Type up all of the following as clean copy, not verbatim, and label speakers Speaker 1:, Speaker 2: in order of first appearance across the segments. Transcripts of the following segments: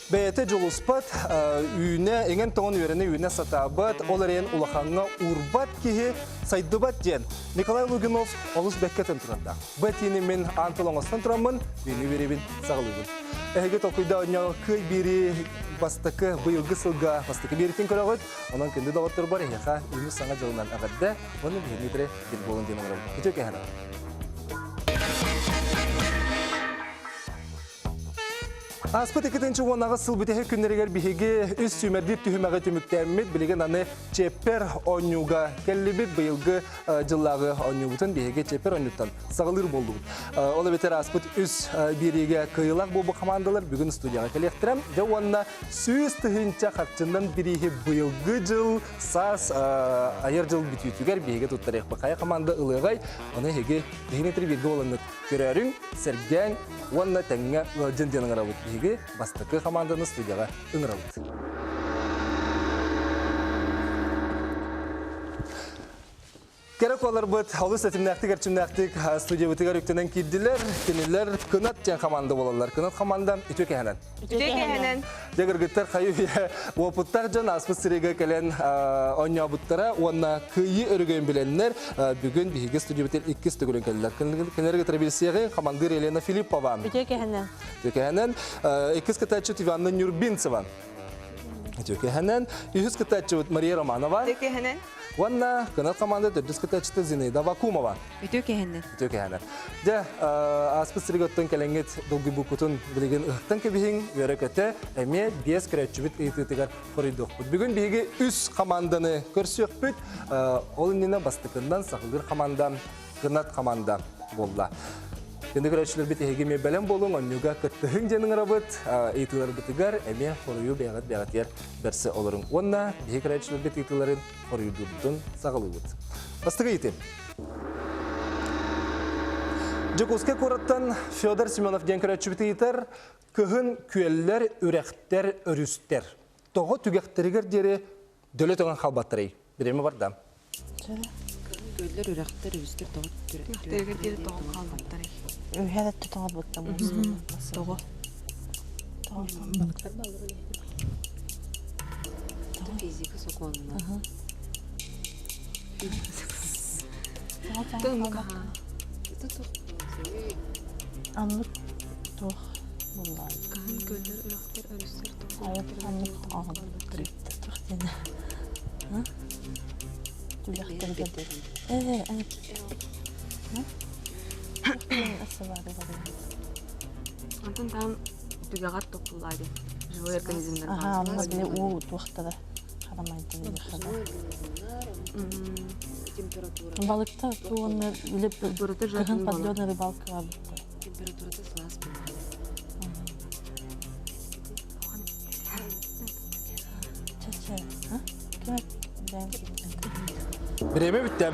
Speaker 1: Бэйэтэ дьулуспат, үүнэ, иҥэн-тоҥон үөрэнэ үүнэ сатаабат, ол эрэн улахаҥҥа уурбат киһи сайдыбат диэн Николай Лугинов олус бэккэ этэн турардаах. Бу этиини мин аан тыл оҥостон тураммын, биини биэрэбин саҕалыыбын. Эһиги толкуйда оонньоо кыай биэрии бастакы быйылгы сылга бастакы биэритин көрөҕүт. Онон күндү доҕотторбор эһиэхэ үүнү саҥа дьылынан эҕэрдэ уонна биһиги бир буолун диэн оҥоробут. Үтүө кэһэнэ. Ааспыт 2018 сыл бүтэһик күннэригэр биһиги үс сүүмэрдиир түһүмэҕи түмүктээммит, билигин аны Чиэппэр оонньууга кэллибит. Быйылгы дьыллааҕы оонньуубутун биһиги Чиэппэр оонньууттан саҕалыыр буоллубут. Ол эбэтэр ааспыт үс биэриигэ кыайыылаах буолбут хамаандалар бүгүн студияҕа кэлиэхтэрэ. Дьэ уонна 100 000 харчынан бирииһи быйылгы дьыл саас айар дьыл бүтүүтүгэр биһиги туттарыахпыт. Хайа хамаанда ылыаҕай, ону эһиги биһигини бииргэ буолаҥҥыт көрөөрүҥ, сэргээҥ уонна тэҥҥэ ыалдьын диэн ыҥырабыт. Биһиги бастакы хамаанданы студияҕа ыҥырабыт. Кэрэ куоларбыт олус тэтимнээхтик, эрчимнээхтик студиябытыгар үктэнэн киирдилэр. Кинилэр Кынат диэн хамаанда буолаллар. Кынат хамаанда үтүө кэһэнэн.
Speaker 2: Үтүө кэһэнэн.
Speaker 1: Дьэ кыргыттар хайы-үйэ уопуттаах дьон ааспыт сырыыга кэлэн оонньообуттара уонна кыайыы өрөгөйүн билэннэр бүгүн биһиги студиябытын иккис төгүлүн кэллилэр. Кинилэргэ кытары билсиэҕиҥ хамандыыр Елена Филиппова.
Speaker 2: Үтүө кэһэнэн.
Speaker 1: Үтүө кэһэнэн. Иккис кытааччы Иванна Нюрбинцева. Үтүө кэһэнэн. Үһүс кытааччыбыт Мария Романова.
Speaker 2: Үтүө кэһэнэн.
Speaker 1: Уонна Кынат команда төрдүс кытааччыта Зинаида Вакумова.
Speaker 3: Үтүө кэһэннэр.
Speaker 1: Үтүө кэһэннэр. Дьэ, ааспыт сириг оттон кэлэҥҥит долгуйбуккутун билигин ыһыктан кэбиһиҥ, үөрэ-көтө, эмиэ биэс көрөөччүбүт ыйытыытыгар хоруйдуохпут. Бүгүн биһиги үс команданы көрсүөхпүт. Ол иннинэ бастакыннан сахалыыр команда, Кынат команда буолла. Күндү көрөөччүлэрбит эһиги эмиэ бэлэм буолуҥ, онньуга кыттыһыҥ диэн ыҥырабыт. Ыйытыыларбытыгар эмиэ хоруйу бэйэҕит бэйэҕитигэр бэрсэ олоруҥ. Уонна биһиги көрөөччүлэрбит ыйытыыларын хоруйдуурбутун саҕалыыбыт. Бастакы ыйытыы. Дьокуускай куораттан Федор Семенов диэн көрөөччүбүт ыйытар, кыһын күөллэр, үрэхтэр, өрүстэр тоҕо түгэхтэригэр диэри дөлө тоҥон хаалбаттарый? Бириэмэ барда.
Speaker 3: Күөллэр, үрэхтэр, өрүстэр тоҕо
Speaker 2: Түгэхтэригэр диэри тоҕо хаалбаттарый?
Speaker 4: Үһэ да тоҕо
Speaker 2: Тоҕо?
Speaker 3: Балыктар баллар Физика сокуонна.
Speaker 4: Аннык туох буллаан.
Speaker 2: Кыһын көллөр, үрэхтэр, өрүстэр
Speaker 4: Аннык туох диэн Түлэхтэргэ ээ
Speaker 2: Антон там түгэҕэр тохтуллаа диэн живой организмнар
Speaker 4: Аха, онно били уу туохтара Балыкта туонна билип кыһын подводная рыбалкаға бутта.
Speaker 3: Температурата сылаас буолар.
Speaker 1: Бириэмэ бүттэ.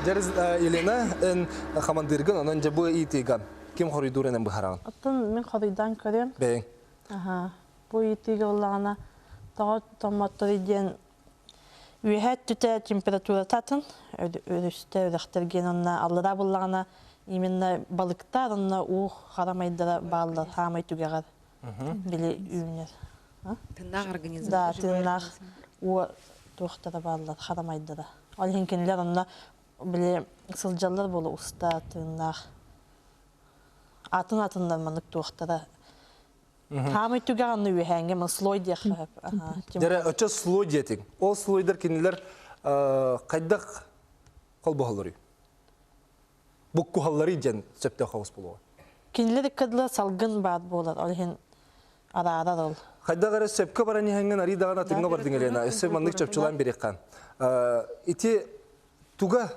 Speaker 1: Дьэ, Елена, эн хамандыыргын, онон дьэ бу ыйытыыга ким хоруйдуур энэн быһараҕын?
Speaker 4: Оттон мин хоруйдаан көрүөм.
Speaker 1: Бэйэҥ.
Speaker 4: Аха. Бу ыйытыыга ыллаҕына тоҕо томмотторуй диэн үөһээ өттүтэ температурата атын өрүстэ үрэхтэргин онно аллараа буллаҕына именно балыктар онно уу харамайдара бааллар хаамай түгэҕэр били үүнэр
Speaker 3: Тыыннаах организм.
Speaker 4: Да, тыыннаах уу туохтара бааллар харамайдара. Ол иһин кинилэр онно били сылдьаллар буола уста тыыннаах атын атыннар маннык туохтара Хаамай түгэҕ анны үөһээҥҥэ мын слой диэххэ сөп.
Speaker 1: Дьэрэ, оччо слой диэтиҥ. Ол слойдар кинилэр хайдах холбоһоллоруй? Буккуһалларый диэн сөптөөх хаус буолуоҕа.
Speaker 4: Кинилэр иккадыла салгын баар буолар, ол иһин араарар ол.
Speaker 1: Хайдах эрэ сөпкө баран иһэҥҥин арый даҕаны атыҥҥа бардыҥ Елена, өссө маннык чопчулаан бириэххэ. Ити туга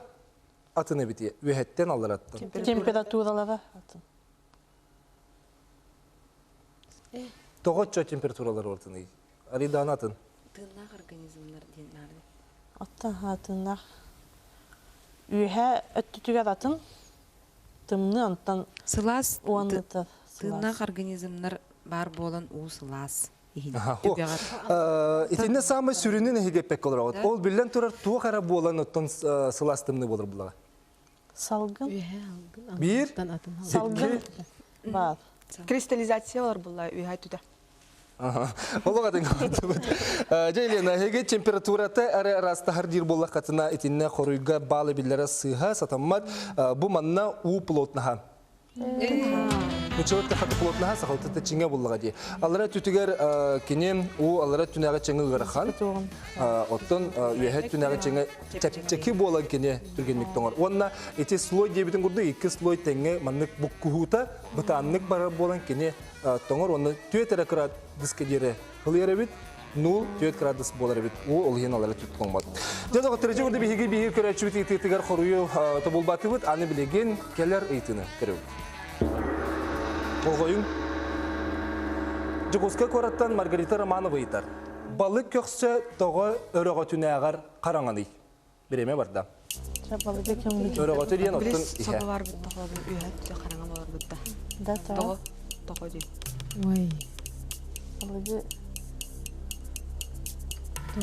Speaker 1: атын эбити үөһэттэн аллараттан?
Speaker 4: Температуралара атын.
Speaker 1: Тоҕо оччо температуралар ортыный? Арыйдаан атын.
Speaker 3: Тыыннаах организмнар диэн наада.
Speaker 4: Оттон тыыннаах үөһэ өттүтүгэр атын тымныы онтон
Speaker 3: Сылаас
Speaker 4: уоннатар
Speaker 3: тыыннаах организмнар баар буолан уу сылаас иһин
Speaker 1: түгэҕэр. Итиннэ саамай сүрүнүн эһиги эппэккэ олороҕут. Ол биллэн турар туох эрэ буолан оттон сылаас тымныы буолар булаҕа.
Speaker 4: Салгын.
Speaker 5: Үөһэ алгын.
Speaker 1: Биир.
Speaker 4: Салгын баар.
Speaker 2: Кристаллизация олор булла үөһэ түтэ.
Speaker 1: Олох атын кылатыбыт. Дьэ, Елена, эһиги температурата эрэ араастаһар диир буоллаххытына, итиннэ хоруйга баал эбиллэрэ сыыһа сатаммат. Бу манна уу плотнаһа. Нуччалар хаты плотнаһа сахалта чиҥэ буллаҕа дии. Аллара өттүтүгэр кини уу аллара түнэҕэ чиҥэ ыарахан. Оттон үөһэ түнэҕэ чиҥэ чэпчэки буолан кини түргэнник тоҥор. Уонна ити слой диэбитин курдук икки слой тэҥҥэ маннык буккуһуута бытааннык барар буолан кини тоҥор уонна түөрт эрэ кыраадыска диэри ылыйар эбит, нуул түөрт кыраадыс буолар эбит. Уу ол иһин алара түт тоҥмот. Дьэ доҕоттор, ити курдук биһиги биһиги көрөөччүбүт ыйытыытыгар хоруйу тобулбатыбыт, аны билигин кэлэр ыйытыыны көрөбүт. Болҕойуҥ. Дьокуускай куораттан Маргарита Романова ыйытар. Балык көхсө тоҕо өрөҕөтүнээҕэр хараҥаный? Бириэмэ барда. Өрөҕөтө диэн оттон иһэ.
Speaker 2: Собо бар бутта холобур үөһэ түтэ хараҥа болар бутта.
Speaker 4: Да
Speaker 2: Тоҕо? Тоҕо диэн.
Speaker 3: Ой.
Speaker 4: Балыгы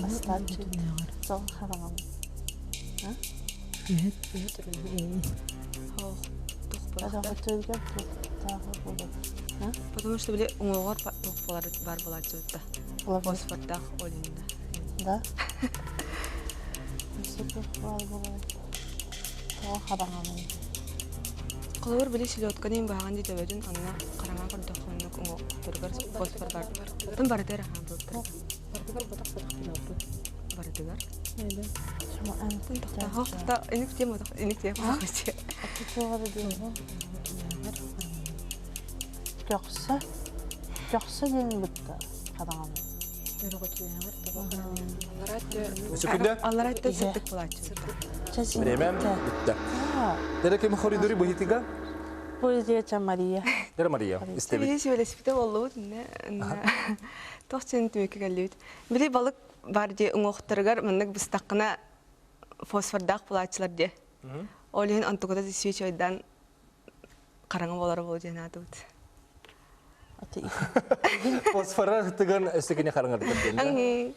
Speaker 4: бастааччы тоҕо хараҥам. Өрөҕөтүгэр туохтааҕы болар.
Speaker 2: Потому что били уҥуоҕар туох болар бар болааччы бутта. Фосфордаах олинна.
Speaker 4: Да? Тоҕо хараҥаный?
Speaker 2: Холобур, били селедканы баһаҕын дии төбөтүн онно хараҥа көрдөххө оннук уҥуохторугар фосфор бар. Оттон барытыгар аһаан буолтар.
Speaker 5: Барытыгар ботах ботах гынабыт.
Speaker 2: Барытыгар. Тохтоох иник тема иник тема
Speaker 4: Көхсө. Көхсө диэн бытта хараҥаны.
Speaker 1: Сөкүндэ?
Speaker 2: Аллара өттө сырдык булааччы.
Speaker 1: Время бүттэ. Дere ким коридоры быһытыга?
Speaker 4: Поэзия Мария.
Speaker 1: Дere Мария, истебит.
Speaker 2: Биһи сүбэлэспитэ боллубут Туох сен түмүккэ кэллибит. Били балык бар дии уҥуохтарыгар маннык быстаххына фосфордаах булааччылар дии. Ол иһин онтукута свечойдан хараҥа буолара буолуо диэн аатыбыт.
Speaker 1: Фосфора тыган өссө кини хараҥардар диэн.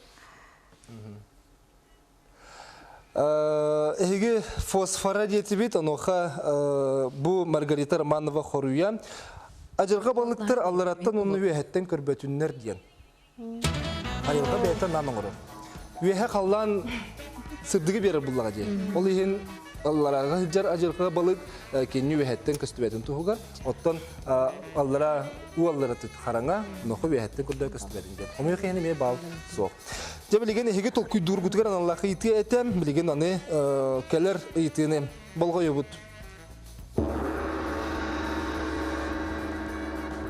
Speaker 1: Эһиги фосфора диэтибит, онуоха бу Маргарита Романова хоруйа адьырҕа балыктар аллараттан уонна үөһэттэн көрбөтүннэр диэн. Айылҕа бэйэтэ нан оҥорор. Үөһэ халлаан сырдыгы биэрэр буллаҕа дии. Ол иһин алларааҕа сылдьар адьырҕа балык кинини үөһэттэн көстүбэтин туһугар, оттон аллара уу аллара хараҥа, ноху үөһэттэн курдук көстүбэтин диэн. Хомойуох иһин эмиэ баал суох. Дьэ билигин эһиги толкуйдуургутугар аналлаах ыйытыы этэ. Билигин аны кэлэр ыйытыыны болҕойобут.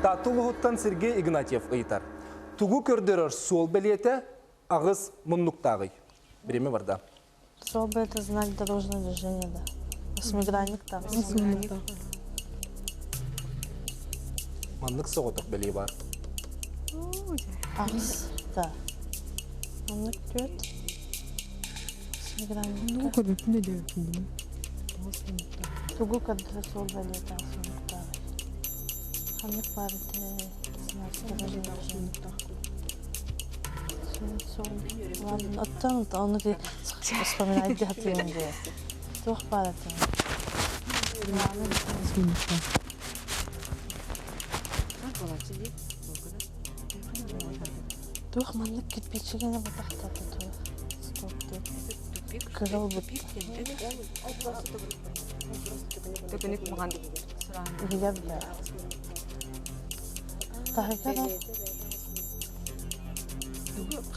Speaker 1: Таатта улууһуттан Сергей Игнатьев ыйытар. Тугу көрдөрөр суол бэлиэтэ аҕыс муннуктааҕый? Бириэмэ барда.
Speaker 4: Суол бэлиэтэ знак дорожного движения, да. Восьмигранник там.
Speaker 1: Маннык соҕотох бэлиэ бар.
Speaker 4: Аҕыс, да. Маннык түөрт. Восьмигранник.
Speaker 5: Ну, көрбүппүн да диэбиппин.
Speaker 4: Тугу көрдөрө суол бэлиэтэ аҕыс муннуктааҕый? Ханнык баар этэ Оттон ону вспоминать хатыйым дии. Туох баар этэ? Туох маннык кирпичигини батахтата туох? Стоп деп. Кырыл бутта.
Speaker 2: Төкүнүк маған
Speaker 4: Иһигэр да. Таһыгар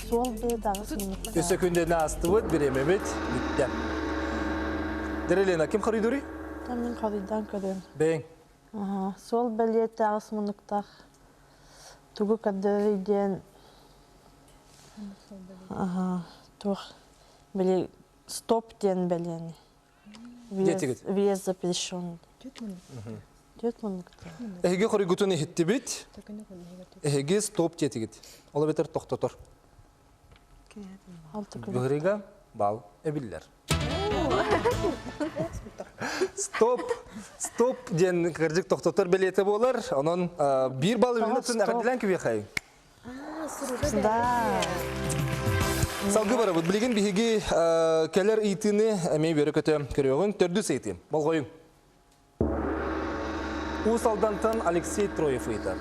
Speaker 4: суол быдаҕыс
Speaker 1: Өссө күндэнэ астыбыт, бириэмэбит бүттэ. Дэрэ Лена, ким хоруйдуруй?
Speaker 4: Мин хоруйдаан көрүөм.
Speaker 1: Бэйэҥ.
Speaker 4: Суол бэлиэтэ аҕыс муннуктаах тугу көрдөрөрүй диэн туох били стоп диэн бэлиэни.
Speaker 1: Диэтигит.
Speaker 4: Въезд запрещен. Түөрт муннуктаах.
Speaker 1: Эһиги хоруйгутун иһиттибит. Эһиги стоп диэтигит. Ол эбэтэр тохтотор. Быһырыга бал эбиллэр. Стоп, стоп диэн кырдьык тохтотор бэлиэтэ буолар. Онон биир балл минутун эҕэрдэлээн күбүөхэй.
Speaker 4: Да.
Speaker 1: Салгыы барабыт. Билигин биһиги кэлэр ыйытыыны эмиэ үөрэ-көтө көрүөҕүҥ. Төрдүс ыйытыы. Болҕойуҥ. Уус Алдантан Алексей Троев ыйытар.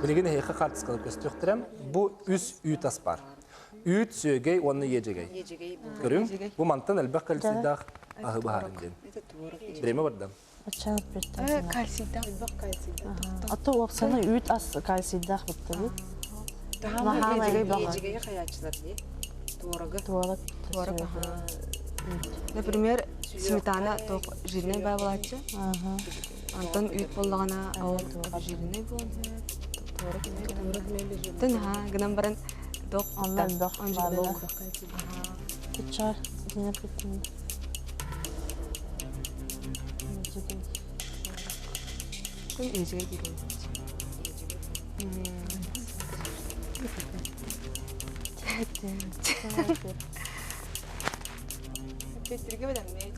Speaker 1: Билигин эһиэхэ хаартыскалар көстүөхтэрэ. Бу үс үүт ас бар. Үүт, сүөгэй уонна иэдьэгэй. Көрүҥ, бу мантан элбэх кальцийдаах аһы баһарын диэн. Время барда.
Speaker 2: Кальцийдаах. Элбэх кальцийдаах.
Speaker 4: А то уопсана үүт ас кальцийдаах буттабыт.
Speaker 3: Иэдьэгэйи хайааччылар дии. Творога.
Speaker 4: Творог.
Speaker 2: Творог. Например, сметана тоқ жирный бай болааччы. Антон үүт буоллаҕына ол жирный буолан творог Тын ха гынан баран тоқ
Speaker 4: Онно элбэх Кычар динер кыттын.
Speaker 2: Тын иэдьэгэй диир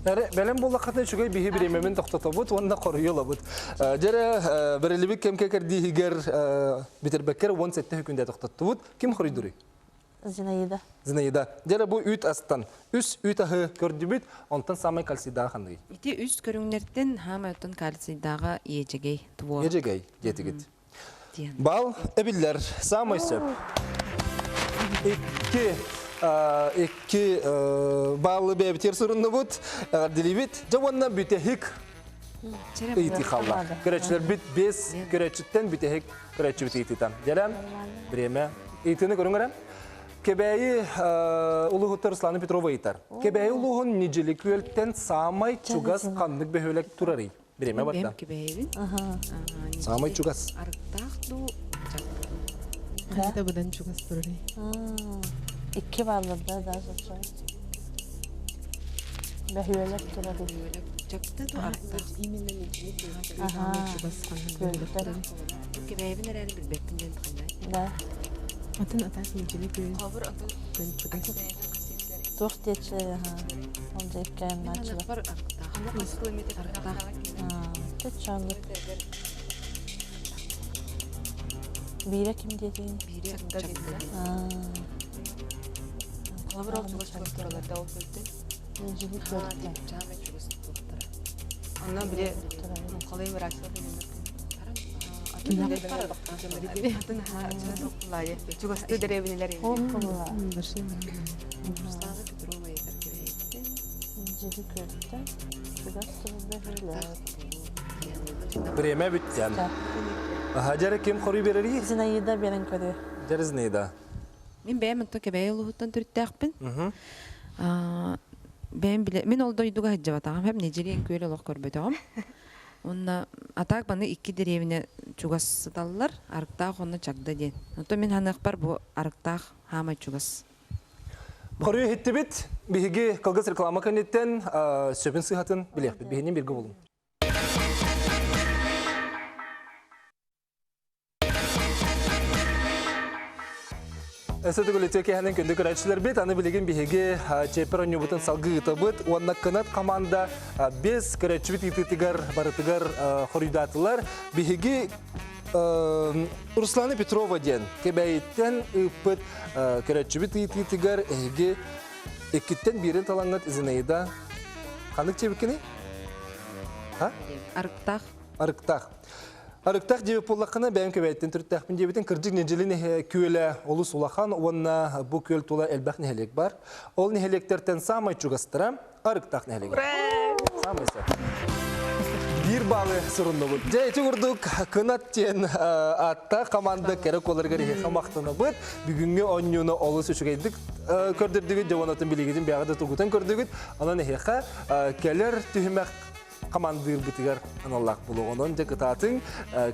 Speaker 1: Бэлэм буоллаххытына үчүгэй биһи бириэмэбин тохтотобут уонна хоруйу ылабыт. Дьэрэ бэриллибит кэм кэрдииһигэр бүтэрбэккэр 17 күндэ тохтоттубут. Ким хоруйдуруй?
Speaker 4: Зинаида.
Speaker 1: Зинаида. Дьэрэ бу үүт астан үс үүт аһы көрдүбүт, онтон самай кальцийдааҕа ханныгый?
Speaker 3: Ити үс көрүҥнэртэн хаамай оттон кальцийдааҕа иэдьэгэй творог.
Speaker 1: Иэдьэгэй диэтигит. Бал эбиллэр. Самый сөп. Икки икки баллы бэйэбитигэр суруннубут, эҕэрдэлиибит. Дьэ уонна бүтэһик ыйытыы хаалла. Көрөөччүлэрбит бес көрөөччүттэн бүтэһик көрөөччүбүт ыйытыыта. Дьэрэ, время. Ыйытыыны көрүҥ эрэ. Кэбээйи улууһуттар Руслана Петрова ыйытар. Кэбээйи улууһун Нидьили күөлтэн саамай чугас ханнык бөһүөлэк турарый? Бириэмэ барда.
Speaker 3: Кэбээйибин.
Speaker 1: Саамай чугас.
Speaker 3: Арыктаах дуу
Speaker 5: Хайда быдан чугас турарый?
Speaker 4: Икки бааллар да даже Бөһүөлэк турар.
Speaker 3: Бөһүөлэк. Чапта дуу арыктаах.
Speaker 5: Именно Нидьили күөл чугас ханнык бөһүөлэк турарый?
Speaker 3: Кэбээйибин эрээри билбэппин диэн ханнай.
Speaker 4: Да.
Speaker 5: Атын атаас Нидьили күөл
Speaker 2: Хобур атын
Speaker 5: чугас.
Speaker 4: Туох диэччилэр аха. Ол дьэ иккээн
Speaker 3: Бар арыктаах.
Speaker 4: Чаччааннык. Биирэ ким диэтигин?
Speaker 3: Биирэ
Speaker 2: Холобур ол чугас чугас туралар да ол күлтүн.
Speaker 4: Нидьили күөлтэн.
Speaker 3: Чаамай чугас туохтара.
Speaker 2: Онно били муҥхалыы выращивать Чугастыы дэриэбинэлэр
Speaker 3: Руслана Петрова ыйытар кэбээйиттэн.
Speaker 4: Нидьили күөлтэн. Чугас турар
Speaker 1: Время бүттэ. Дьэрэ ким хоруй берерий?
Speaker 4: Зинаида берен көрү.
Speaker 1: Дьэрэ Зинаида.
Speaker 3: Мин бэйэм онто Кэбээйи улууһуттан төрүттээхпин. Бэйэм биле мин ол дойдуга сылдьыбатаҕым, хэм Нидьилиэн күөл олох көрбөтөҕүм. Уонна атаак баны икки дэриэбинэ чугас сыталлар, Арыктаах уонна Чагда диэн. Онтон мин ханыахпар бу Арыктаах хаамай чугас.
Speaker 1: Хоруй иһиттибит. Биһиги кылгас реклама кэнниттэн сөбүн сыһатын билиэхпит. Биһинин бирге болун. Өссө төгүл үтүө киэһэнэн күндү көрөөччүлэрбит, аны билигин биһиги чепер оонньуубутун салгыы ыытабыт уонна кынат команда без көрөөччүбүт ыытыытыгар барытыгар хоруйдаатылар. Биһиги Руслана Петрова диэн Кэбээйиттэн ыыппыт көрөөччүбүт ыытыытыгар эһиги иккиттэн биирин талаҥҥыт Зинаида ханнык диэбиккиний?
Speaker 3: Арыктаах.
Speaker 1: Арыктаах. Арыктаах диэбит буоллаххына, бэйэм Кэбээйиттэн төрүттээхпин диэбитин, кырдьык нэдиэлэ күөлэ олус улахан уонна бу күөл тула элбэх нэһилиэк бар. Ол нэһилиэктэртэн саамай чугастара Арыктаах нэһилиэгэ. Саамай сөп. Биир баалы суруннубут. Дьэ, ити курдук Кынат диэн ааттаах команда кэрэ куоларыгар иһиэхэ махтанабыт. Бүгүҥҥү оонньууну олус үчүгэйдик көрдөрдүгүт, дьэ уонна билигитин бэйэҕэ да тургутан көрдүгүт. Онон эһиэхэ кэлэр түһүмэх хамандыырбытыгар аналлаах буолуоҕун. Онон дьэ кытаатыҥ,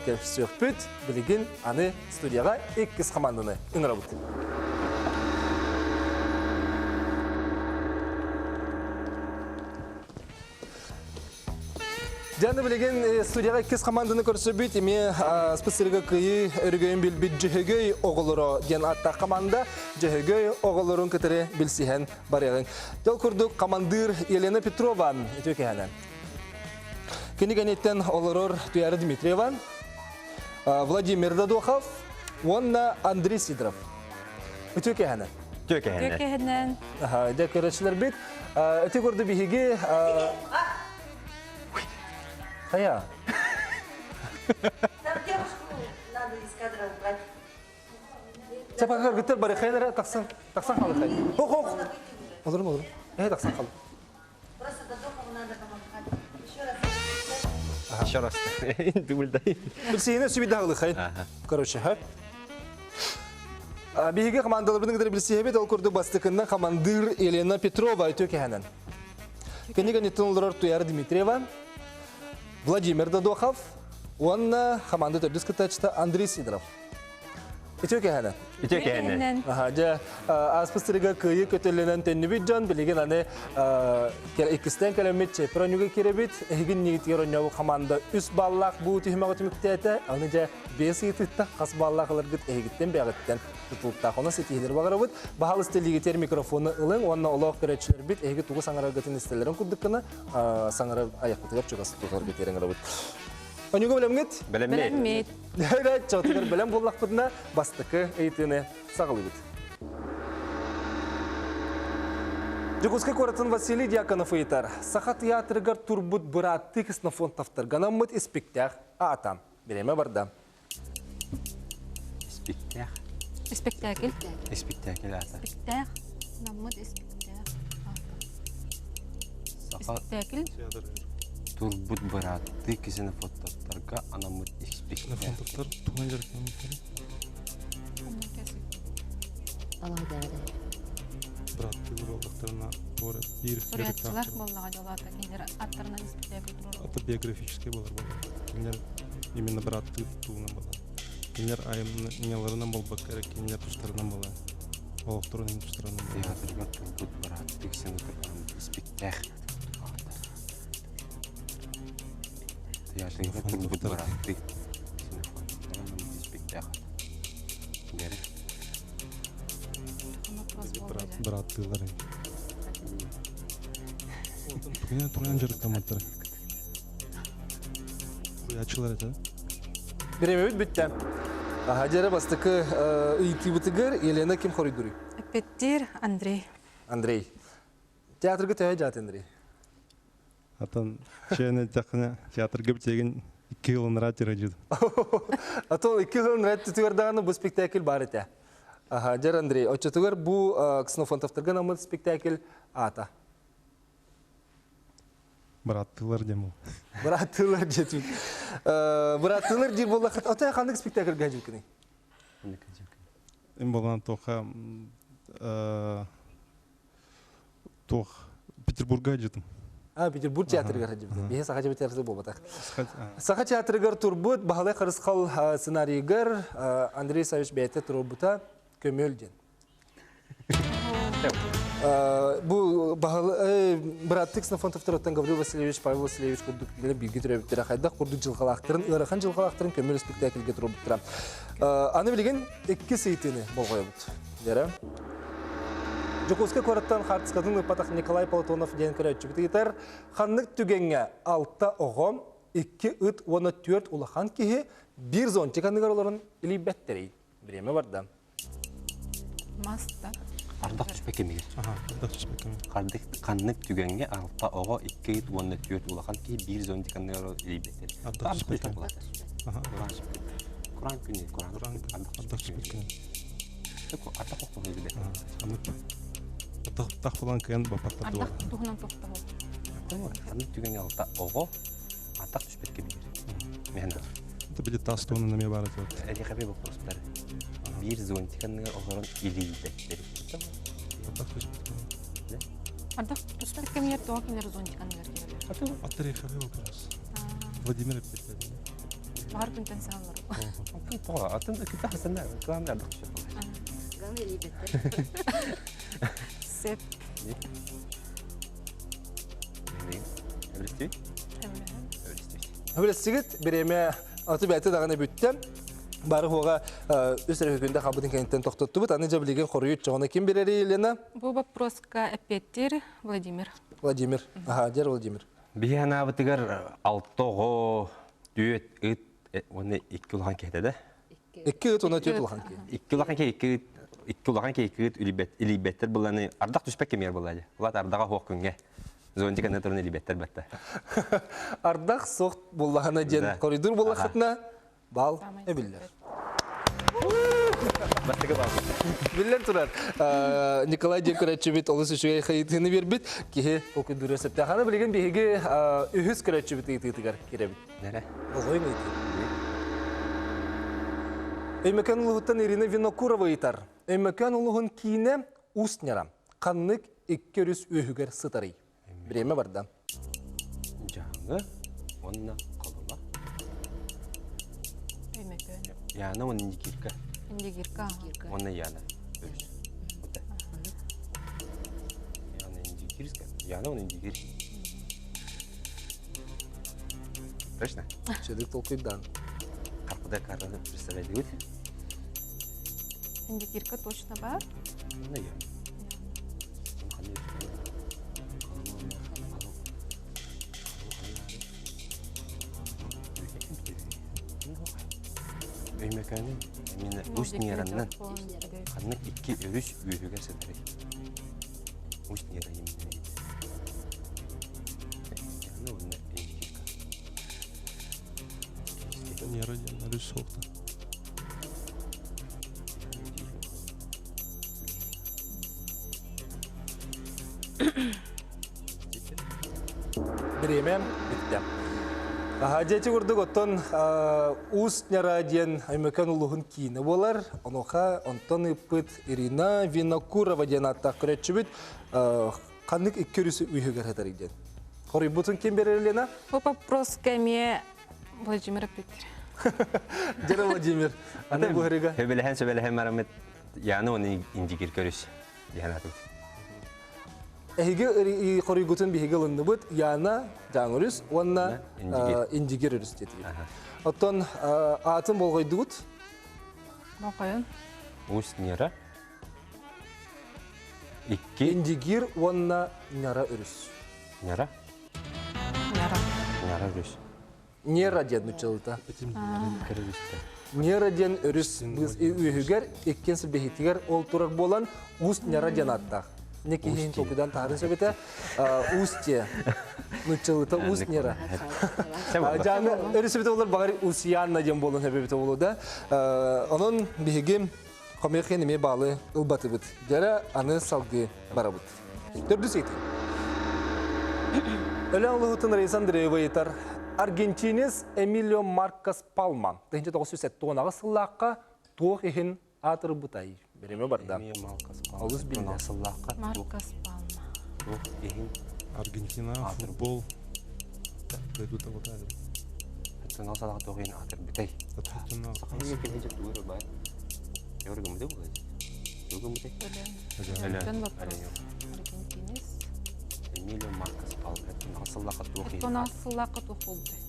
Speaker 1: көрсүөхпүт. Билигин аны студияҕа иккис хамаанданы ыҥырабыт. Дьэ, билигин студияҕа иккис хамаанданы көрсөбүт. Эмиэ спецсырга кыйыы өрөгөйүн билбит Дьөһөгөй оҕолоро диэн ааттаах команда Дьөһөгөй оҕолорун кытары билсиһэн барыаҕыҥ. Дьол курдук командир Елена Петрова үтүө кэһэнэ. Кини кэнниттэн олорор Туяра Дмитриева, Владимир Додохов уонна Андрей Сидоров. Үтүө кэһэнэ.
Speaker 6: Үтүө кэһэнэ.
Speaker 4: Үтүө кэһэнэн.
Speaker 1: Дьэ көрөөччүлэрбит, ити курдук биһиги Хайа?
Speaker 4: Там девушку надо искать.
Speaker 1: Чапа кыргыттар барыхайын эрэ тахсан, тахсан халыхай. Хох, хох. Олорум, олорум. Э, тахсан хал.
Speaker 6: Еще раз. Дубльдай.
Speaker 1: Билсиһини сүбүдэ халыхай. Короче, ха. Биһиги командаларбытын кытары билсиһэбит, ол курдук бастакыннан командир Елена Петрова үтүө кэһэнэн. Кини кэнниттэн олорор Туяра Дмитриева, Владимир Додохов уонна команда төрдүс кыттааччыта Андрей Сидоров. Үтүө кэһэнэн.
Speaker 6: Үтүө кэһэнэн.
Speaker 1: Аха, дьэ, ааспыт сырыга кыайыы көтөллөнөн төннүбүт дьон билигин аны иккистээн кэлэммит чепер оонньууга киирэбит. Эһигин нигитигэр оонньообут команда үс баллаах бу түһүмэҕи түмүктээтэ. Аны дьэ биэс ыйытыытта хас баллаах ыларгыт эһигиттэн бэйэҕиттэн тутулуктаах. Онон ситиһиилэри баҕарабыт. Баһаалыста илиигитигэр микрофону ылыҥ уонна олох көрөөччүлэрбит эһиги тугу саҥараргытын истэллэрин курдук гына саҥарар айахпытыгар чугас тутарга тиэрэн Онюга бэлэмҥит?
Speaker 6: Бэлэммит.
Speaker 1: Бэлэммит. Чотугар бэлэм буоллахпытына бастакы ыйытыыны саҕалыыбыт. Дьокуускай куоратын Василий Дьяконов ыйытар. Саха театрыгар турбут бырааттыы Ксенофонтовтарга анаммыт испиктэх аата. Бириэмэ барда.
Speaker 6: Испиктэх.
Speaker 5: Испэктээкил.
Speaker 6: Испиктээкил аата.
Speaker 5: Испиктэх. Наммыт испиктэх аата.
Speaker 6: Саха
Speaker 5: Испиктээкил.
Speaker 6: турбут бырааттыы ксенофонтовтарга анаммыт испиктээк.
Speaker 7: Ксенофонтовтар тугунан дьарыктаммыттар? Бырааттыы буоллахтарына туора биир
Speaker 5: Суруйааччылар буоллаҕа дьолоото кинилэр аттарынан испиктээкил туруору.
Speaker 7: Автобиографическай буолар буолар. Кинилэр именно бырааттыы туһунан буолар. Кинилэр айымньыларынан буолбакка эрэ кинилэр тустарынан буолар. Олохторун иһин тустарынан буолар.
Speaker 6: Театрга турбут бырааттыы ксенофонтовтарга испиктээк. Театрга турбут бырааттыы ксенофонтовтарга испиктээк. Бери.
Speaker 7: Бырааттыылар. Тугунан тугунан дьарыктаммыттар. Суруйааччылар этэ.
Speaker 1: Бириэмэбит бүттэ. Аха, дьэрэ бастакы ыйытыыбытыгар Елена ким хоруйдуруй?
Speaker 5: Эппиэттиир Андрей.
Speaker 1: Андрей. Театрга төһө дьаат Андрей?
Speaker 7: Атын чээн эттэххинэ театрга битиэгин икки сыл ыныраа тирэдьит.
Speaker 1: А то икки сыл ыныраа түтүгэр даҕаны бу спектакль бар этэ. Аха, дьэр Андрей, оччотугар бу Ксенофонтовтарга наммыт спектакль аата.
Speaker 7: Бырааттыылар диэн бу.
Speaker 1: Бырааттыылар диэтим. Бырааттыылар диир буоллаххыт, отой ханнык спектакльга дьүкүнүй?
Speaker 7: Им болан тоха туох Петербурга дьытым.
Speaker 1: А, Петербург театрыгар сылдьыбытым. Биһи Саха театры буолбатах. Саха театрыгар турбут Баһылай Харысхал сценарийыгар Андрей Савич бэйэтэ туруорбута Көмөл диэн. Бу Баһылай бырааттыы Ксенофонтовтарыттан Гаврил Васильевич, Павел Васильевич курдук бииргэ төрөөбүттэрэ хайдах курдук дьылҕалаахтарын, ыарахан дьылҕалаахтарын көмөл спектакльгэ туруорбуттара. Аны билигин иккис ыйытыыны болҕойобут. Дэрэ. Дьокуускай куораттан хаартыскатын ыыппатах Николай Платонов диэн көрөөччүбүт ыйытар. Ханнык түгэҥҥэ алта оҕо, икки ыт уонна түөрт улахан киһи биир зонтик анныгар олорон илийбэттэрий? Бириэмэ барда.
Speaker 5: Маста.
Speaker 6: Ардах түспэт кэмигэр.
Speaker 7: Ардах түспэт кэмигэр.
Speaker 6: Хардык ханнык түгэҥҥэ алта оҕо, икки ыт уонна түөрт улахан киһи биир зонтик анныгар олорон илийбэттэр.
Speaker 7: Ардах түспэт
Speaker 6: кэмигэр. Кураан күнү, кураан
Speaker 7: ардах түспэт кэмигэр.
Speaker 6: Ардах охтоһо билбэт.
Speaker 7: Ардах тах булан кыан баппаттар
Speaker 5: Ардах туһунан тохтоһо.
Speaker 6: Ханнык түгэҥҥэ алта оҕо ардах түспэт кэмигэр. Мэһэн
Speaker 7: Это били тас туһунан эмиэ баар этэ.
Speaker 6: Эдихэби боппуруостар. Биир зонтик анныгар олорон илийбэттэр.
Speaker 7: Ардах түспэт кэмигэр.
Speaker 5: Ардах түспэт кэмигэр тоҕо кинилэр зонтик анныгар киирэллэр?
Speaker 7: Аттарихаби вопрос. Владимир эппиттэр.
Speaker 5: Баҕар күнтэн сааллар.
Speaker 6: Тоҕо атын кытта хасанна кылаан ардах түспэт.
Speaker 5: Сеп.
Speaker 6: Эбилистибит?
Speaker 1: Эбилистигит бириэмэ аты бэйэтэ даҕаны бүттэ. Бары хуоҕа үс эрэ күндэ хабытын кэнниттэн тохтоттубут. Аны дьэ билигин хоруйут чоҕуна ким бирэри Елена?
Speaker 5: Бу вопроска эппиэттиир Владимир.
Speaker 1: Владимир. Аха, дьэр Владимир.
Speaker 6: Биһи анаабытыгар алта оҕо, түөрт ыт уонна икки улахан киһитэ да?
Speaker 1: Икки ыт уонна түөрт улахан киһи.
Speaker 6: Икки улахан киһи, икки ыт, икки улахан киһи, икки ыт илийбэт, илийбэттэр быланы ардах түспэт кэмигэр буолла дии. Улаат ардаҕа суох күҥҥэ. Зонтик анна туран илийбэттэр батта.
Speaker 1: Ардах суох буллаһына диэн коридор буллахытына бал эбиллэр.
Speaker 6: Бастакы бал.
Speaker 1: Биллэн турар, Николай диэн көрөөччүбүт олус үчүгэй хайытыыны биэрбит. Киһи толкуйдуура сөптөөх. Аны билигин биһиги үһүс көрөөччүбүт ыйытыытыгар кирэбит.
Speaker 6: Нэрэ.
Speaker 1: Болҕойуҥ ыйытыы. Өймөкөөн улууһуттан Ирина Винокурова ыйытар. Өймөкөөн улууһун киинэ Усть Ньара. Ханнык икки өрүс үөһүгэр сытарый? Бириэмэ барда.
Speaker 6: Дьааҥы уонна Халыма.
Speaker 5: Өймөкөөн.
Speaker 6: Яна уонна Индигирка.
Speaker 5: Индигирка.
Speaker 6: Уонна Яна. Өрүс. Яна Индигирска. Яна уонна Индигир. Точно?
Speaker 1: Чөдүк толкуйдаан.
Speaker 6: Карпыда картаны представляете?
Speaker 5: Индигирка точно бар.
Speaker 6: Уонна Яна. Өймөкөөнүн именно Усть-Нераннан ханнык икки өрүс үөһүгэр сытарый? Усть-Нера именно.
Speaker 7: Нера диэн өрүс суохта.
Speaker 1: Бириэмэ бүттэ. Дьэти курдук оттон Уус Ньара диэн Өймөкөөн улууһун киинэ буолар. Онуоха онтон ыыппыт Ирина Винокурова диэн ааттаах көрөөччүбүт ханнык икки өрүс үһүгэр сытарый диэн. Хоруйбутун ким берер Лена?
Speaker 5: Бу вопроска эмиэ Владимир Питер.
Speaker 1: Дьэ Владимир, аны бу
Speaker 6: Сөбүлэһэн сөбүлэһэн бараммыт Яны оны индигир көрүс диэн атыбыт.
Speaker 1: Эһиги хоруйгутун биһиги ылынныбыт Яна Дьааҥ уонна Индигир өрүс диэтигит. Оттон аатын болҕойдугут?
Speaker 5: Болҕойон.
Speaker 6: Усть Нера. Икки.
Speaker 1: Индигир уонна Ньара өрүс.
Speaker 6: Ньара?
Speaker 5: Ньара.
Speaker 6: Ньара өрүс.
Speaker 1: Нера диэн нуччалыта. Нера диэн өрүс үөһүгэр иккин силбэһиитигэр ол турар буолан Усть Нера диэн ааттаах. Не киһин толкуйдан таһарын сөбүтэ Устье. Нуччалыта Усть Нера. Жаны өрүс эбитэ болар багар Усьянна диэн буолан эбитэ болу да. Онон биһиги хомойхен эмиэ баалы ылбатыбыт. Дьэрэ аны салгыы барабыт. Төрдүс ыйытыы. Өлөөн улуһуттан Раиса Андреева ыйытар. Аргентинец Эмилио Маркос Палма 1978 сыллаахха туох иһин аатырбытай? Бириме барда. Олус биллэр.
Speaker 6: Сыллаахха
Speaker 5: Маркос Палма.
Speaker 6: Туох иһин
Speaker 7: Аргентина футбол дойдута бутаады.
Speaker 6: Оттон сыллаахха туох иһин аатырбытай?
Speaker 5: Өлөөн вопрос. Аргентинец.
Speaker 6: Эмилио Маркос Палма. Сыллаахха туох иһин
Speaker 5: Оттон сыллаахха туох буолбутай?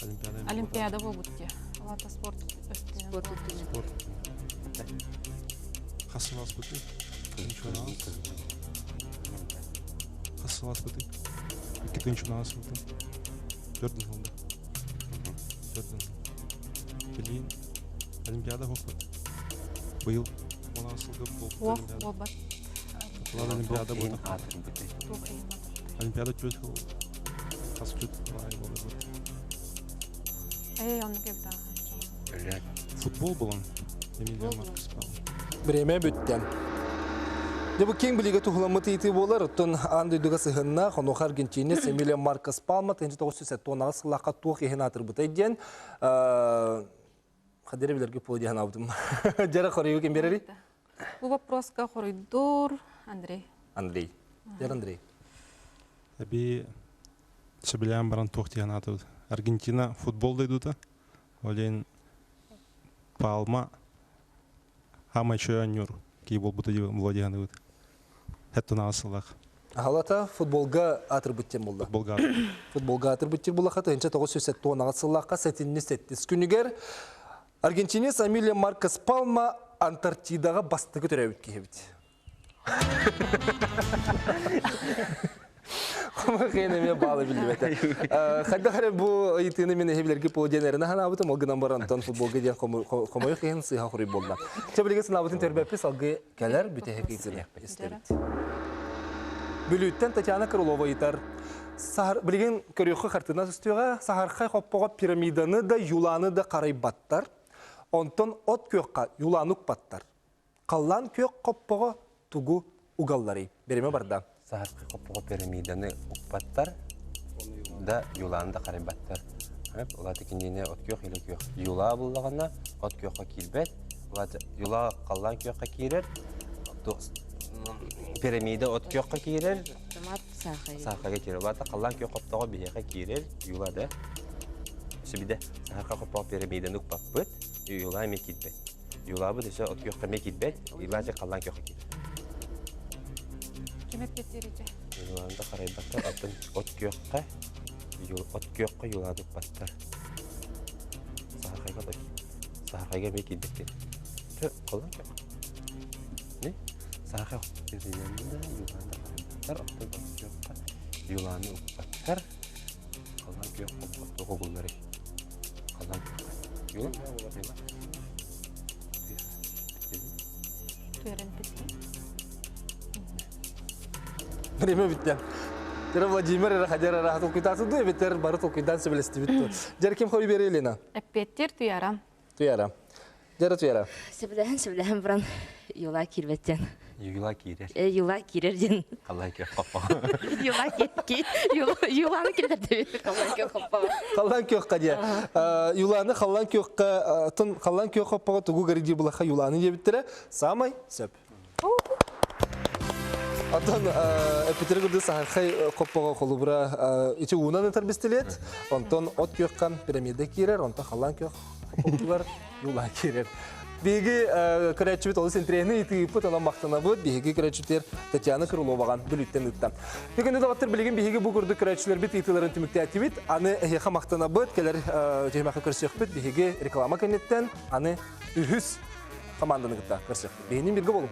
Speaker 7: Олимпиада.
Speaker 5: Олимпиада буолбут дии. Алата спорт
Speaker 3: Спорт
Speaker 7: Спорт. Хас сылаас быты? Хас сылаас быты? Икки тыынчынаҕас быты. Төрдүн сылда. Төрдүн сыл. Билигин Олимпиада буолбут. Быйыл 16 сылга буолбут
Speaker 5: Уох
Speaker 7: Олимпиада.
Speaker 5: буолбат.
Speaker 7: Ладно, Олимпиада буолбут.
Speaker 5: Туох иһин
Speaker 7: Олимпиада түөрт сыл хас түөрт ай буолбут.
Speaker 5: Эй, оннук эбит
Speaker 6: Өлөөн.
Speaker 7: Футбол булан. Эмилия Маркос Павлов.
Speaker 1: Бириэмэ бүттэ. Дьэ бу киэҥ билиигэ туһуламмыт ыйытыы буолар. Оттон аан дойдуга сыһынна Хонуха Аргентинец Эмилия Маркос Палма 1978 сыллаахха туох иһин аатырбытай диэн хадere билэргэ пуо диэн аабытым. Дьара хоруйу ким берери?
Speaker 5: Бу вопроска хоруйдуур Андрей.
Speaker 1: Андрей. Дьэр Андрей.
Speaker 7: Эби сөбүлээн баран туох диэн аатыбыт. Аргентина футбол дойдута. Ол иһин Палма Хаамай үчүгэй оонньуур киһи буолбута дии Владианыбыт. Хэттунаҕа сыллаах.
Speaker 1: Аһалата футболга аатырбыт диэн буолла.
Speaker 7: Футболга
Speaker 1: Футболга аатырбыт диэн буоллаха 1978 сыллаахха сэтинньи сэттис күнүгэр Аргентинец Эмилио Маркос Палма Антарктидаҕа бастакы төрөөбүт киһибит. Хомойхен эмиэ баалы биллибэтэ. Хайдах эрэ бу ыйытыыны мин эһи билэрги по диэн эрэнэ санаабытым, ол гынан баран онтон футболга диэн хомойуох иһин сыыһа хоруй буолла. Чэ билигин санаабытын төрбөппү салгыы кэлэр бүтэһик ыйытыыны истэбит. Бүлүүттэн Татьяна Крылова ыйытар. Сахар, билигин көрүөххэ хартыына түстүөҕэ, саһархай хоппоҕо пирамиданы да, юланы да харайбаттар. Онтон от күөххэ юлааны укпаттар. Халлаан күөх хоппоҕо тугу угалларый? Биримэ барда.
Speaker 6: Саһархай хоппоҕо пирамиданы укпаттар да юлааны да харайбаттар. Улаата кинини от күөх или күөх юла буллаҕына от күөххэ киирбэт. Улаата юла халлаан күөххэ киирэр. Пирамида от күөххэ киирэр.
Speaker 3: Томат саахай.
Speaker 6: Саахайга киирэр. Улаата халлаан күөх хоптоҕо биһиэхэ киирэр. Юла да. Сүбидэ саһархай хоппоҕо пирамиданы укпаппыт. Юла эмиэ киирбэт. Юлаабыт өссө от күөххэ эмиэ киирбэт, Юлаача халлаан күөххэ киирэр.
Speaker 5: Ким эппиэттиир
Speaker 6: Юлааны да харайбаттар, оттон от күөххэ, от күөххэ юлааны укпаттар. Саһархайга да саһархайга эмиэ киирбэт Халлаан күөх. Не? Саһархай да юлааны да харайбаттар, оттон от күөххэ юлааны укпаттар. Халлаан күөх хоппоттуох угулларый. Халлаан күөххэ. Юла? Юла?
Speaker 1: Время бүттэ. Тера Владимир эрэ хадер эрэ толкуйдааты эбэтэр бары толкуйдаан сөбүлэстибит ту. Дьэр ким хоруй бере Елена?
Speaker 5: Эппиэттир Туяра.
Speaker 1: Туяра. Дьэрэ Туяра.
Speaker 8: Сөбүлэһэн сөбүлэһэн баран юла киирбэттен.
Speaker 6: Юла киирэр.
Speaker 8: Э, юла киирэр диэн.
Speaker 6: Халлаан күөх хоппо.
Speaker 8: Юла ки юланы киллэрдэ халлаан күөх хоппо.
Speaker 1: Халлаан күөххэ диэ. Юланы халлаан күөххэ тун халлаан күөх хоппоҕо тугу гэридии булаха юланы диэбиттэрэ саамай сөп. Оттон эппитери курдук саһархай хоппоҕо холубура ити уунан ытар бистилиэт, онтон от күөххэ пирамида киирэр, онтон халлаан күөх хоппотугар юла киирэр. Биһиги көрөөччүбүт олус интэриэһинэй ыйытыыппыт, онон махтанабыт. Биһиги көрөөччүтүгэр Татьяна Крыловаҕа Бүлүүттэн ыытта. Бүгүн доҕоттор билигин биһиги бу курдук көрөөччүлэрбит ыйытыыларын түмүктээтибит. Аны эһиэхэ махтанабыт, кэлэр түһүмэххэ көрсүөхпүт. Биһиги реклама кэнниттэн аны үһүс команданы кытта көрсүөхпүт. Биһинин бирге болуҥ.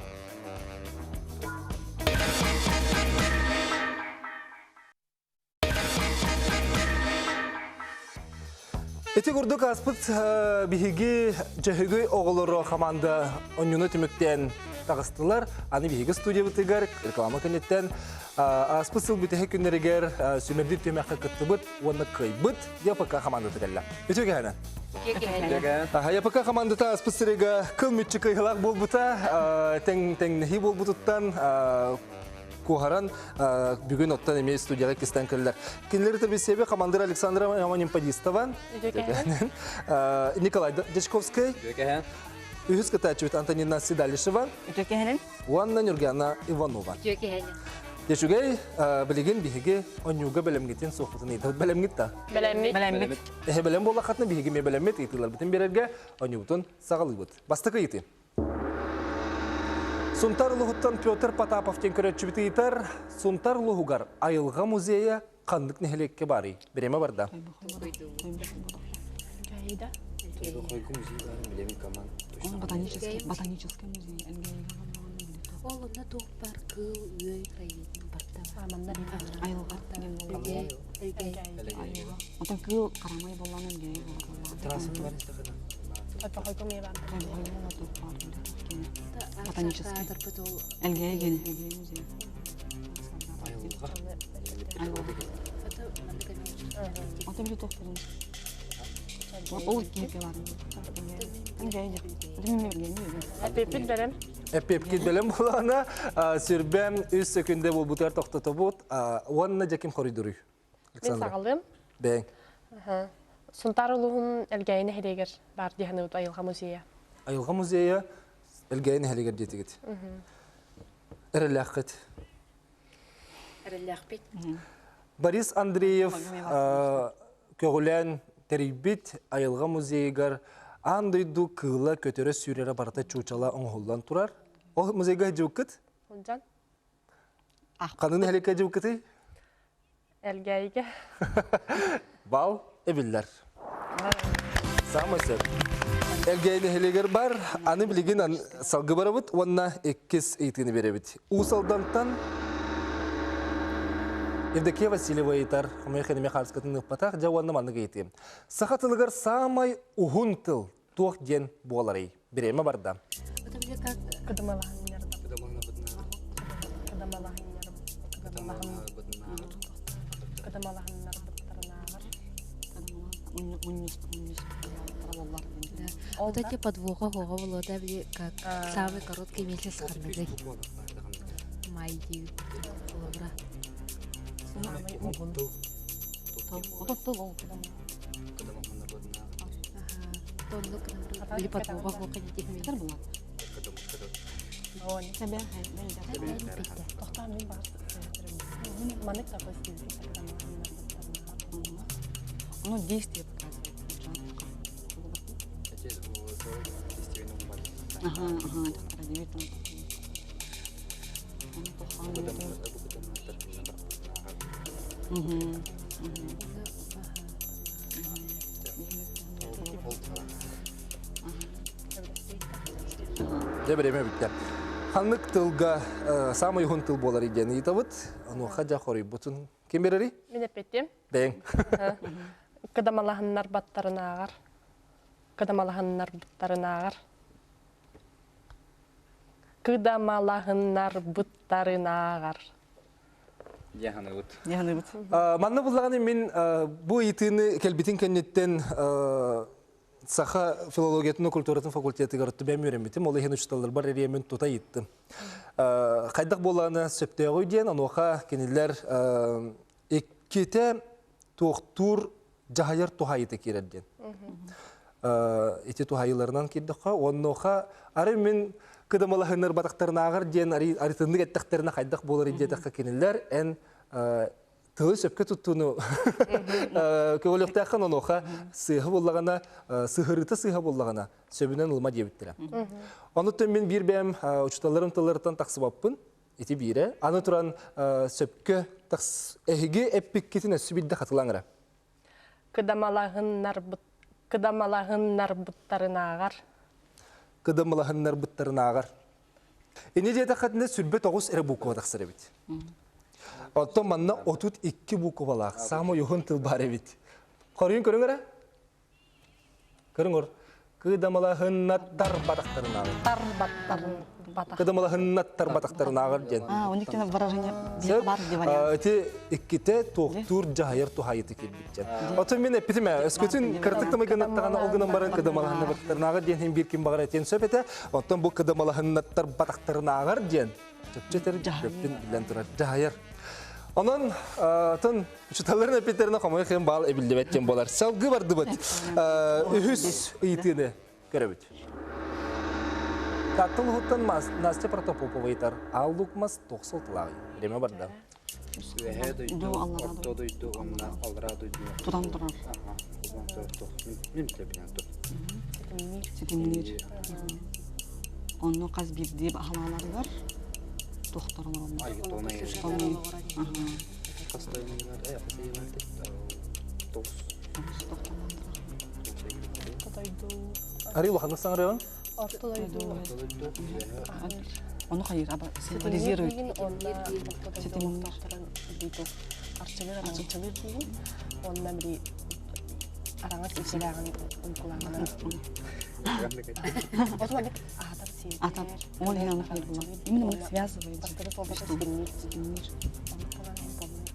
Speaker 1: Ити курдук ааспыт биһиги Дьөһөгөй оҕолоро команда онньуну түмүктээн таҕыстылар. Аны биһиги студиябытыгар реклама кэнниттэн ааспыт сыл бүтэһик күннэригэр сүүмэрдиир түһүмэххэ кыттыбыт уонна кыайбыт ЯПК командата кэллэ. Үтүө кэһэнэ. ЯПК командата ааспыт сырыыга кыл мүччү кыайыылаах буолбута, тэҥ тэҥнэһии буолбутуттан куоһаран бүгүн оттон эмиэ студияға кистэн кэллэр. Кинилэри тэрбисиэби командир Александра Романимпадистова, Николай Дячковский, үһүс кытааччыбыт Антонина Седалишева уонна Нюргана Иванова. Дечүгэй, билигин биһиги онньууга бэлэмгитин суохпутун ыйытабыт. Бэлэмгит да?
Speaker 5: Бэлэммит.
Speaker 3: Бэлэммит.
Speaker 1: Эһэ бэлэм буоллаххытына биһиги эмиэ бэлэммит ыйытыыларбытын биэрэргэ онньуубутун саҕалыыбыт. Бастакы ыйытыы. Сунтар улууһуттан Петр Потапов диэн көрөөччүбүт ыйытар, Сунтар улууһугар айылҕа музейа ханнык нэһилиэккэ баарый? Бириэмэ барда.
Speaker 5: Ботанический, ботанический музей.
Speaker 8: Ол онно туох бар кыыл үөй барта.
Speaker 5: Айылҕа Отон кыыл харамай боллан эмгей Ботанический. Элгей гени. Отон били туох Ол киһи бар.
Speaker 4: Эппит бэлэм.
Speaker 1: Эппипкит бэлэм буолаана сүрбэм үс сөкүндэ буолбутугар тохтотобут. Уонна дьэким хоруйдуруй.
Speaker 9: Мин саҕалыым.
Speaker 1: Бэйэҥ.
Speaker 9: Сунтаар улууһун Элгээйи нэһилиэгэр баар дии саныыбыт айылҕа музейа.
Speaker 1: Айылҕа музейа Элгээйи нэһилиэгэр диэтигит. Эрэллээххит.
Speaker 8: Эрэллээхпит.
Speaker 1: Борис Андреев көҕүлээн тэрийбит айылҕа музейыгар аан дойду кыыла көтөрө сүүрэрэ барыта чуучала оҥоһуллан турар. Ол музейга дьылкыт?
Speaker 9: Сылдьан.
Speaker 1: Ханын нэһилиэккэ дьылкытый?
Speaker 9: Элгээйигэ.
Speaker 1: Бал эбиллэр. Самый сөп. Элгээйи нэһилиэгэр бар, аны билигин салгы барабыт уонна иккис ыйытыыны биэрэбит. Уус Алдантан Евдокия Васильева ыйытар, хомойуох иһин эмиэ хаалыскатын ыыппатах, дьэ уонна маннык ыйытыы. Саха тылыгар саамай уһун тыл туох диэн буоларый? Бириэмэ барда.
Speaker 5: боллар.
Speaker 8: Вот эти подвоха хоҕо болуота били как самый короткий месяц ханныгый. Май дии холобура.
Speaker 5: Тыл ол.
Speaker 8: Тоннук били подвоха хоҕо
Speaker 5: Тер булат.
Speaker 9: Тохтоон мин баар Маннык такой
Speaker 5: Ну, действие показывает. Ага, ага, это Угу.
Speaker 1: Дьэ бириэмэ бүттэ. Ханнык тылга саамай уһун тыл буолар диэн ыйытабыт. Онуоха дьэ хоруйбутун ким берерий?
Speaker 9: Мин эппиттим.
Speaker 1: Бэйэҥ.
Speaker 9: Кыдамалаһыннар баттарынааҕар. Кыдамалаһыннар буттарынааҕар. Кыдамалаһыннар буттарынааҕар.
Speaker 10: Дьаһаныбыт.
Speaker 5: Дьаһаныбыт.
Speaker 1: Манна буллаҕына мин бу ыйытыыны кэлбитин кэнниттэн саха филологиятын культуратын факультетыгар түбэм үөрэммитим. Ол иһин учууталларбар эриэмин тута ыйыттым. Хайдах буолааны сөптөөҕүй диэн, онуоха кинилэр иккитэ туохтуур дьаһайар туһайыта киирэр диэн. Ити туһайыыларынан киирдэххэ, онуоха ары мин кыдамалаһыннар батахтарынааҕар диэн арытыннык эттэхтэринэ хайдах буолар диэтэххэ кинилэр эн тылы сөпкө туттууну көҕүлүөхтээххин онуоха сыыһа буоллаҕына сыһырыыта сыыһа буоллаҕына сөбүнэн ылыма диэбиттэрэ. Онуттан мин биир бэйэм учууталларым тылларыттан тахсыбаппын ити биирэ. Аны туран сөпкө эһиги эппиккитин өссө биирдэ хатылаҥ эрэ.
Speaker 9: Кыдамалаһыннарбыт кыдамалаһыннарбыттарынааҕар
Speaker 1: Кыдамалаһыннарбыттарынааҕар. Ини диэтэххитинэ сүрбэ тоҕус эрэ буква тахсар эбит. Оттон манна 32 буквалаах саамай уһун тыл баар эбит. Хоруйун көрүҥ эрэ. Көрүҥ ор. Кыдамалаһыннаттар батахтарынааҕар.
Speaker 9: Тарбаттарын батах.
Speaker 1: Кыдамалаһыннаттар батахтарынааҕар диэн.
Speaker 5: А, у них выражение бар вариант.
Speaker 1: Ити икките туохтуур дьаһайар туһайыты кирбит диэн. Отон мин эппитим ээ, өскөтүн кыртык тамайгынаттаҕына ол гынан баран кыдамалаһыннаттарынааҕар диэн иһин биир ким баҕар этиэн сөп этэ. Оттон бу кыдамалаһыннаттар батахтарынааҕар диэн чөпчө этэр чөппүн билэн турар дьаһайар. Онон атын учуталларын эппиттеринэ хомойуох иһин баал эбиллибэт диэн буолар. Салгыы бардыбыт. Үһүс ыйытыыны көрөбүт. Таттыл уһуттан Настя Протопопова ыйытар. Аал лук мас тохсол тылааҕый. Время барда.
Speaker 10: Үөһээ дойду, орто дойду уонна аллараа дойду.
Speaker 5: Тутан турар.
Speaker 10: Мин билэбин тут.
Speaker 5: Ситимниир. Онно хас биирдии баһылааларыгар тохтор олороллор.
Speaker 10: Хас Тоғыз.
Speaker 1: Ари улаханнык саҥарыаҕыҥ?
Speaker 9: Орто дойду.
Speaker 5: Ону хайыр аба символизирует.
Speaker 9: Ситимниир. Арчылыр арчылыр диин. Онна били араҥас ичилээҕин уйгулаҕына. Оту аһатар сиир.
Speaker 5: Атар. Ол иһин аны хайыр була. Именно мы связывает.
Speaker 9: Ситимниир.
Speaker 5: Ситимниир.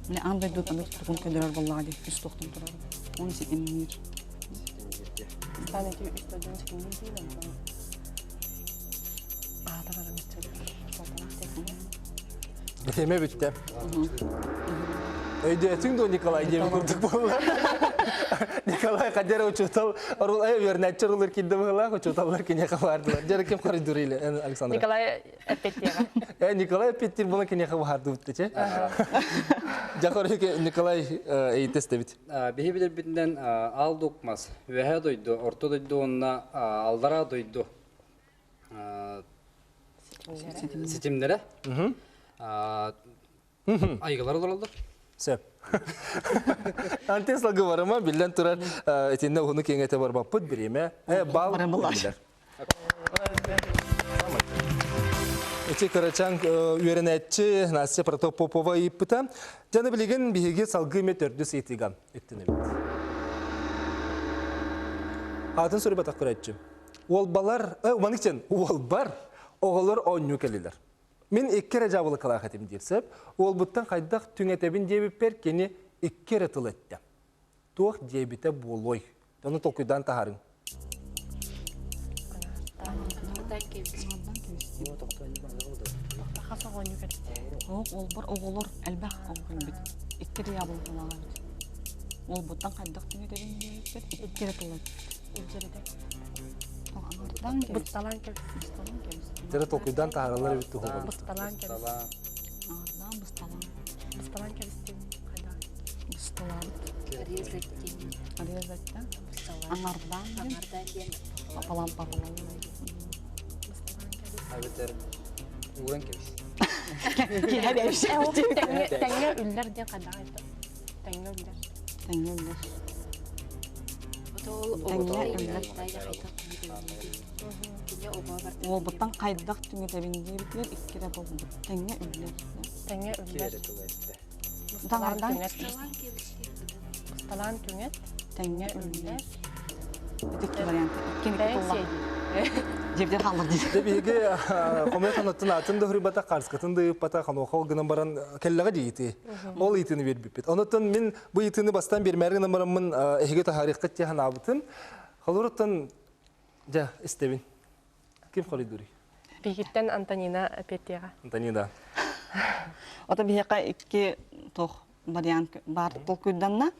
Speaker 5: Міне аан дойду аны тутукун көдөрөр боллаҕа дии үс тохтон турар. Оны ситимниир.
Speaker 9: Стан эти үс дойдуну ситимниир диин онтон аһатар араҥаччылыр.
Speaker 1: Биһиэмэ бүттэ. Өйдөөтүҥ дуо Николай диэбит курдук буолла. Николай хадьар учуутал орул ай үөрнээччи орулар киирдэ быһыылаах учууталлар киниэхэ баардылар. Дьэ ким хоройдуур или Александр?
Speaker 9: Николай эппиттиэҕэ.
Speaker 1: Э Николай эппиттиир буолан киниэхэ баһаардыбыт дече. Дьэ Николай эйитэстэбит.
Speaker 10: Биһи билэрбитинэн аал дукмас, үөһээ дойду, орто дойду уонна аллараа дойду ситимнэрэ айгылар олороллор.
Speaker 1: Сөп. Антес лагыбарыма биллэн турар итиннэ уһуну киэҥэтэ барбаппыт бириэмэ бал биллэр. Ити кырачаан үөрэнээччи Настя Протопопова ыйыппыта. Дьаны билигин биһиги салгыы эмиэ төрдүс ыйытыыга үктэнэбит. Аатын суруйбатах көрөөччү. Уолбалар, маннык диэн, уолбар оҕолор оонньуу кэллилэр. Мин икки эрэ дьаабылыкалаах этим диир сөп. Уолбуттан хайдах түҥэтэбин диэбиппэр кини икки эрэ тыл эттэ. Туох диэбитэ буолуой? Ону толкуйдаан таһаарыҥ.
Speaker 8: Аңардан кэбис.
Speaker 5: Аңардан кэбис.
Speaker 9: Хас оҕонньу кэлбит.
Speaker 5: Оҕ олбор оҕолор элбэх оҕо кэлбит. Икки дьаабылыкалаах эбит. Уолбуттан хайдах түҥэтэбин диэбиппэр икки эрэ тыл
Speaker 9: Илдьэритэ.
Speaker 5: Аңардан кэбис.
Speaker 9: Бысталаан кэбис.
Speaker 5: Бысталаан кэбис.
Speaker 1: Дьэрэ толкуйдаан таһаараллар эбит туһугар.
Speaker 9: Бысталаан кэбис.
Speaker 5: Аңардаан бысталаан.
Speaker 9: Бысталаан кэбис диэн хайдах?
Speaker 5: Бысталаабыт.
Speaker 8: Резать диэн.
Speaker 5: Резать да?
Speaker 8: Бысталаан.
Speaker 5: Аңардаан диэн.
Speaker 8: Аңардаан диэн.
Speaker 5: Пополам пополам.
Speaker 9: Бысталаан кэбис.
Speaker 10: Эбэтэр ууран кэбис.
Speaker 5: Киһи
Speaker 9: Тэҥҥэ тэҥҥэ үллэр диэн хайдах айта? Тэҥҥэ үллэр.
Speaker 5: Тэҥҥэ үллэр.
Speaker 8: Отол
Speaker 5: Тэҥҥэ үллэр.
Speaker 8: Кини оҕо барда.
Speaker 5: Уолбуттан хайдах түҥэтэбин диэбитигэр икки эрэ буолбут. Тэҥҥэ үллэр.
Speaker 9: Тэҥҥэ үллэр.
Speaker 10: Киэрэ тыла эттэ.
Speaker 9: Бысталаан
Speaker 5: Даҥардан
Speaker 9: түҥэт.
Speaker 8: Бысталаан кэбис.
Speaker 9: Бысталаан түҥэт.
Speaker 5: Тэҥҥэ үллэр. Ити икки вариант. Икки
Speaker 9: Бэйэҥ
Speaker 5: тылла.
Speaker 9: сиэдий.
Speaker 5: Дьэбдэр хааллар дии.
Speaker 1: Дэ биһиги хомуйа ханаттын атын да хөрүйбата, харскатын да ыыппата, хануоха ол гынан баран кэллэҕэ дии ити. Ол ыйытыыны биэрбиппит. Онуттан мин бу ыйытыыны бастаан биэрмээри гынан бараммын эһиги таһаарыаххыт дии санаабытым. Холоруттан дьэ истэбин. Ким хоруйдууруй?
Speaker 9: Биһигиттэн Антонина Петяҕа.
Speaker 1: Антонина.
Speaker 5: Ото биһиэхэ икки туох вариант баар толкуйданна.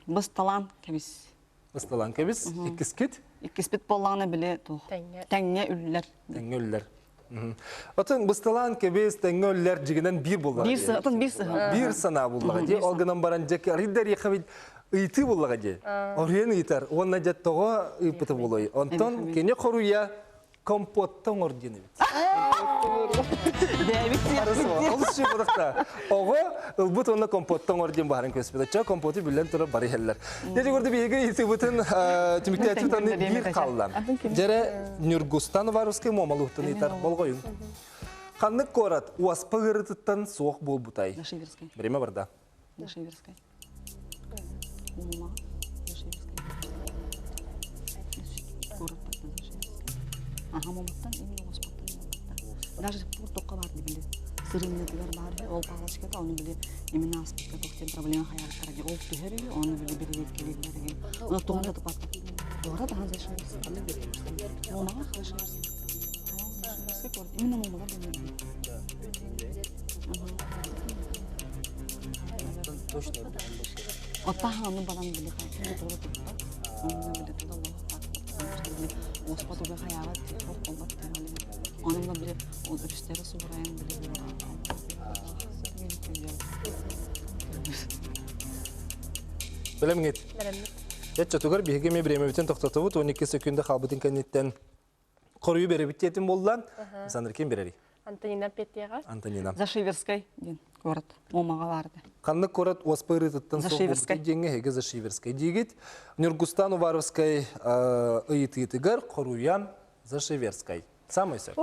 Speaker 5: Бысталаан кэбис.
Speaker 1: Бысталаан кэбис. Иккискит?
Speaker 5: Иккиспит буоллаҕына били туох тэҥҥэ үллэр.
Speaker 1: Тэҥҥэ үллэр. Отон бысталаан кэбис тэҥҥэ үллэр дьигинэн биир буллаҕа.
Speaker 5: Биир сыһытын биир сыһы.
Speaker 1: Биир санаа буллаҕа дии. Ол гынан баран дьэ арыйдар иэхэбит ыйытыы буллаҕа дии. Оруйан ыйытар. Уонна дьэ тоҕо ыйыппыта буолуой. Онтон кини хоруйа компотта оҥор диэн эбит. Олус үчүгэй Оҕо ылбыт уонна компотта оҥор диэн баарын көспүт. Оччо компоту биллэн турар бары иһэллэр. Дьэ көрдө биһиги ыйытыыбытын түмүктээччи таны биир хаалла. Дьэрэ Нюргустан Варускай Муомалуһтан ыйытар болҕойуҥ. Ханнык куорат уоспа ыарытыттан суох буолбутай? Время барда.
Speaker 5: Дашиверскай. Мумаҕа Дашиверскай. Куораттан Дашиверскай. Аха Муматтан именно Оспаттан буолбатта. Даже портокка бар били. Сырыннытыгар бар ол палочката оны били именно аспытка тохтен проблема хаябыттара ди ол түһэр үһү оны били бирилиэккэлииллэр Оны тугун да тупатта. Туора тахан Дашиверскай. Мумаҕа Дашиверскай. Дашиверскай куорат. Именно Мумаҕа Оттаһааны баран били хайа туппат. Онно били туда били оспот уга хаябат ох болбат Онно били өрүстэри суурайан били
Speaker 1: Билэмҥит. Дьэ, биһиги эми бириэмэбитин тохтотобут, 12 секунда хаалбытын кэнниттэн Хоруйу беребит диэтим буолла. Александр ким берери?
Speaker 9: Антонина Петяга.
Speaker 1: Антонина.
Speaker 5: Зашиверскай диэн куорат. Муомаҕа баарда.
Speaker 1: Ханнык куорат уоспа ырыытыттан
Speaker 5: Зашиверскай.
Speaker 1: диэҥҥэ эһиги Зашиверскай диигит. Нюргустан Уваровскай ыйытыытыгар хоруйан Зашиверскай. Самый сөп.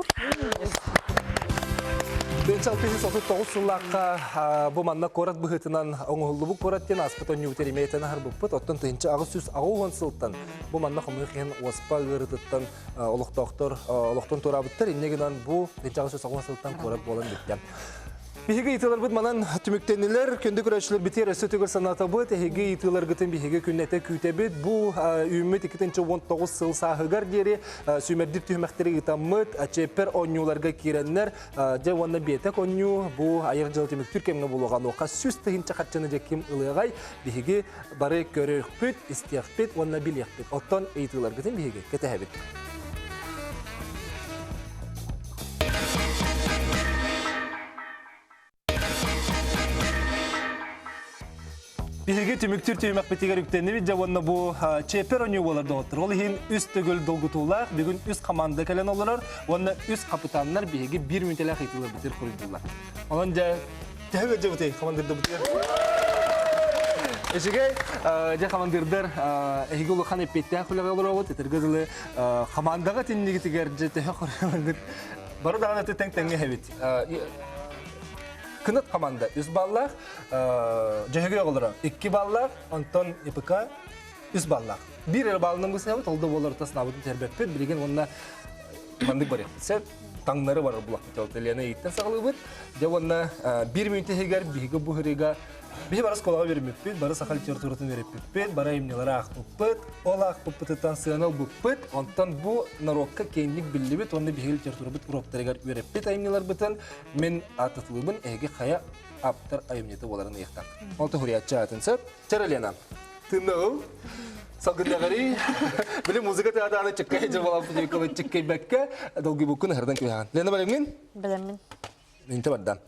Speaker 1: 1939 сыллаахха бу манна куорат быһыытынан оҥоһуллубут куорат диэн ааспыт онньубут эримиэтэн аһарбыппыт. Оттон 1880 сылтан бу манна хомойуох иһин уоспа ыарытыттан олохтоохтор олохтон туораабыттар. Инньэ гынан бу 1890 сылтан куорат буолан бүттэ. Биһиги ыйытыыларбыт манан түмүктэннилэр. Күндү көрөөччүлэр битиэр өссө төгүл санаатабыт. Эһиги ыйытыыларгытын биһиги күннэтэ күүтэбит. Бу үүммүт 2019 сыл сааһыгар диэри сүүмэрдир түһүмэхтэри ыытаммыт, чиэппэр оонньууларга киирэннэр, дьэ уонна биэтэк оонньуу бу айар дьыл түмүктүүр кэмҥэ буолуоҕа. Онуоха 100 000 харчыны дьэ ким ылыаҕай? Биһиги бары көрүөхпүт, истиэхпит уонна билиэхпит. Оттон ыйытыыларгытын биһиги кэтэһэбит. Биһиги түмүктүүр түһүмэхпитигэр үктэннибит дьэ уонна бу чиэппэр оонньуу буолар доҕоттор. Ол иһин үс төгүл долгутуулаах бүгүн үс команда кэлэн олорор уонна үс капитаннар биһиги биир мүнүүтэлээх ыйытыыларбытыгар хоруйдууллар. Онон дьэ төһө ыалдьыбытый командирдабытыгар? Эчигэй, дьэ командирдар эһиги улахан эппиэттээх үлэҕэ олороҕут, этэргэ дылы командаҕа тиннигитигэр дьэ төһө хоруйалаҥҥыт бары даҕаны тэҥ тэҥҥэ эһэбит. Кынат команда үс баллаах, Дьөһөгөй оҕолоро икки баллаах, онтон ИПК үс баллаах. Биир эрэ баллынан бысыһабыт, ол да буолар тас наабытын тэрбэппит, билигин уонна маннык барыахпыт сөп. Таҥнары барар булахпыт. Лена ииттэн саҕалыыбыт. Дьэ уонна биир мүнүүтэ иһигэр биһиги бу ырыга Биһи бары оскуолаҕа үөрэммиппит, бары саха литературатын үөрэппиппит, бары айымньылары аахпыппыт, ол аахпыппытыттан сыана ылбыппыт, онтон бу норуокка киэҥник биллибит уонна биһиги литературабыт уруоктарыгар үөрэппит айымньыларбытын мин ааттатылыыбын эһиги хайа ааптар айымньыта буоларын ыйыахтаах. Ол туһуруйааччы аатын сөп. Чэр Лена, тыынна ыл. Салгыннаҕари, били музыка театраны чыккай дьабалап чыккайбэккэ долгуйбуккун ыһырдан күһэҕин. Лена бэлэмҥин?
Speaker 4: Бэлэммин.
Speaker 1: Инте барда.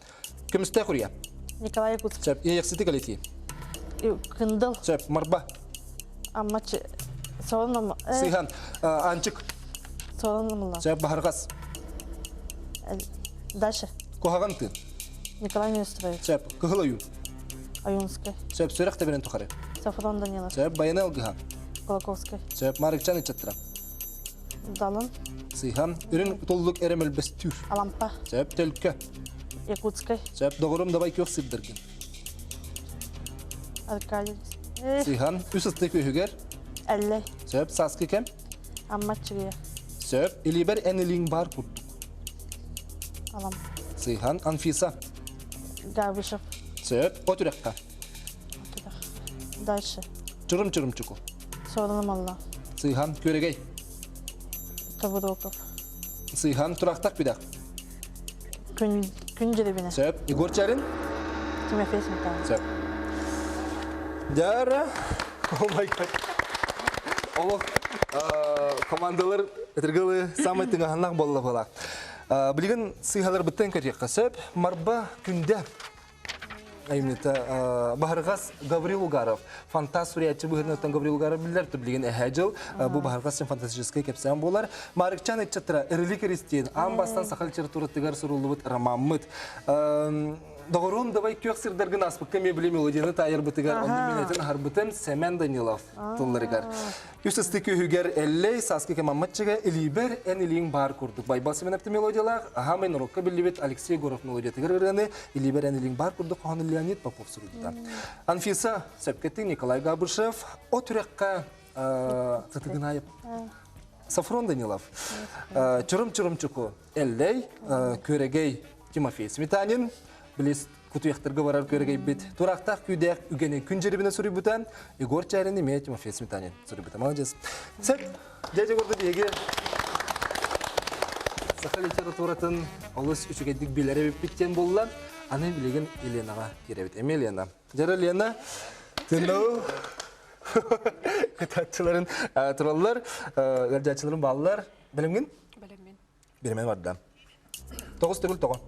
Speaker 1: Көмүстээх үрүйэ.
Speaker 4: Николай Якутский.
Speaker 1: Сөп. Иэйэхсити кэлитии.
Speaker 4: Кындыл.
Speaker 1: Сөп. Марба.
Speaker 4: Амма Солон
Speaker 1: Сыһан. Анчык.
Speaker 4: Солон
Speaker 1: Сөп. Баһарҕас.
Speaker 4: Дальше.
Speaker 1: Куһаҕан тыын.
Speaker 4: Николай Неустроев.
Speaker 1: Сөп. Кыһыл ойуун.
Speaker 4: Ойуунскай.
Speaker 1: Сөп. Сүрэх тэбэрин тухары.
Speaker 4: Софрон Данилов.
Speaker 1: Сөп. Байана алгыһа.
Speaker 4: Кулаковскай.
Speaker 1: Сөп. Марыкчан ыччаттара.
Speaker 4: Далын.
Speaker 1: Сыйхан. Үрүҥ туллук эрэ мөлбөстүүр.
Speaker 4: Алампа.
Speaker 1: Сөп төлкө.
Speaker 4: Якутскай.
Speaker 1: Сөп доҕорум давай күөх сирдэргин.
Speaker 4: Аркадий.
Speaker 1: Сыйхан. Үс ыстык үһүгэр.
Speaker 4: Эллэй.
Speaker 1: Сөп сааскы кэм.
Speaker 4: Амма чыгыйа.
Speaker 1: Сөп илиибэр эн илииҥ баар курдук.
Speaker 4: Алам.
Speaker 1: Сыйхан. Анфиса.
Speaker 4: Габышев.
Speaker 1: Сөп от үрэххэ.
Speaker 4: От үрэх. Дальше.
Speaker 1: Чурум-чурумчуку.
Speaker 4: Суорунум алла.
Speaker 1: Сыйхан күөрэгэй.
Speaker 4: Тобуроков.
Speaker 1: Сыйхан турахтах пидах.
Speaker 4: Күн күн дьирибинэ.
Speaker 1: Сөп. Егор Чарин.
Speaker 4: Тимофей Сметанов.
Speaker 1: Сөп. Дара. Oh my god. Олох командалар этергалы самый тыҥаһаннах болла була. Билигин сыйхалар быттан көрүөххэ сөп. Марба күндэ Айымньыта Баһырҕас Гаврил Угаров фантаст суруйааччы быһыытынан Гаврил Угаров биллэр билигин эһээ дьыл бу Баһырҕас фантастическай кэпсээн буолар. Марыкчан ыччаттара Эрили Кристин аан бастан саха литературатыгар суруллубут ромаммыт. Доҕоруом давай күөх сирдэргин ааспыкка эмиэ били мелодияны таайарбытыгар онно мин этин аһарбытым Сэмэн Данилов тылларыгар. Үс ысты күһүгэр Эллэй, сааскы кэмамматчыга илиибэр эн илииҥ баар курдук. Байбал Семеновты мелодиялаах, аһаамай норуокка биллибит Алексей Егоров мелодиятыгар ырыаны Илиибэр эн илииҥ баар курдук хоһоону Леонид Попов суруйбута. Анфиса сөпкеттин Николай Габышев от үрэххэ Сытыгынаев Сафрон Данилов Чурум-чурумчуку Эллэй Күөрэгэй Тимофей Сметанин билис кутуйахтарга барар күөрэгэйбит тураахтаах күүдээх үгэни күн дьирибинэ суруйбута Егор Чарин эмиэ Тимофей Сметанин суруйбута. Молодец. Сеп, дядя Егорда биһиги саха литературатын олус үчүгэйдик билэр эбиппит диэн буолла. Аны билигин Еленаҕа киирэбит. Эмиэ Лена. Дьара Лена, тынау кытааччыларын тураллар, ыалдьааччыларын бааллар. Билимгин?
Speaker 9: Билиммин.
Speaker 1: Биримэн барда. Тоҕус төгүл тоҕо.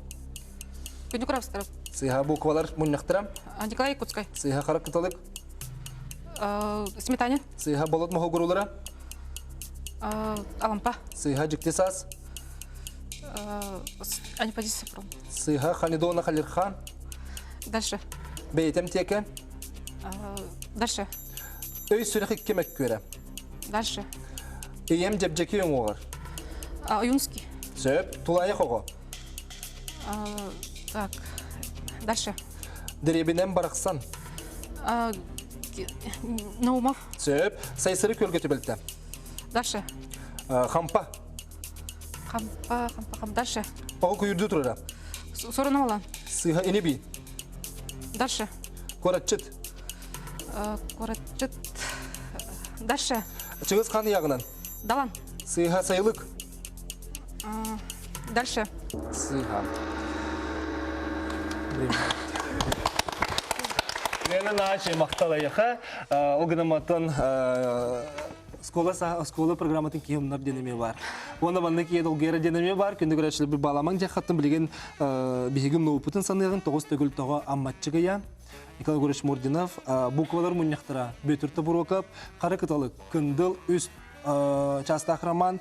Speaker 9: Күндү Куравстаров.
Speaker 1: Сыыһа буквалар мунньахтара.
Speaker 9: Николай Якутскай.
Speaker 1: Сыыһа хара кыталык.
Speaker 9: Сметанин.
Speaker 1: Сыыһа болот моһугурулара.
Speaker 9: Алампа.
Speaker 1: Сыыһа дьикти саас.
Speaker 9: Анифадис Сафрон.
Speaker 1: Сыыһа Халидона Халирхан.
Speaker 9: Дальше.
Speaker 1: Бэйэтем тиэкэ.
Speaker 9: Дальше.
Speaker 1: Өй сүрэх икки мөккүөрэ.
Speaker 9: Дальше.
Speaker 1: Ийэм дьэбдьэки уҥуоҕар.
Speaker 9: Ойунский.
Speaker 1: Сөп. Тулаайах оҕо.
Speaker 9: Так. Дальше.
Speaker 1: Дэриэбинэм барахсан.
Speaker 9: Наумов.
Speaker 1: Сөп. Сайсары көлгө түбэлтэ.
Speaker 9: Дальше.
Speaker 1: Хампа.
Speaker 9: Хампа, хампа, хам. Дальше.
Speaker 1: Оҕо куйурду турара.
Speaker 9: Сорунамалан.
Speaker 1: Сыыһа ини бии.
Speaker 9: Дальше.
Speaker 1: Куоратчыт.
Speaker 9: Куоратчыт. Дальше.
Speaker 1: Чыгыс хан ыйаҕынан.
Speaker 9: Далан.
Speaker 1: Сыыһа сайылык.
Speaker 9: Дальше.
Speaker 1: Сыыһа. Лена Наачи махтал айаха. Ол гынаматтан школа школа программатын киһи умнар диэн эмиэ бар. Уонна манна киһи долгуйара диэн эмиэ бар. Күндү көрөөччүлэр bir бааламаҥ дьаххаттан билигин биһиги умнубуппутун саныаҕын тоҕус төгүл тоҕо аммаччыгыйа Николай Егорович Мординов буквалар мунньахтара Бүөтүр Тобуруокап, Хара Кыталык, Кындыл, үс чаастаах роман,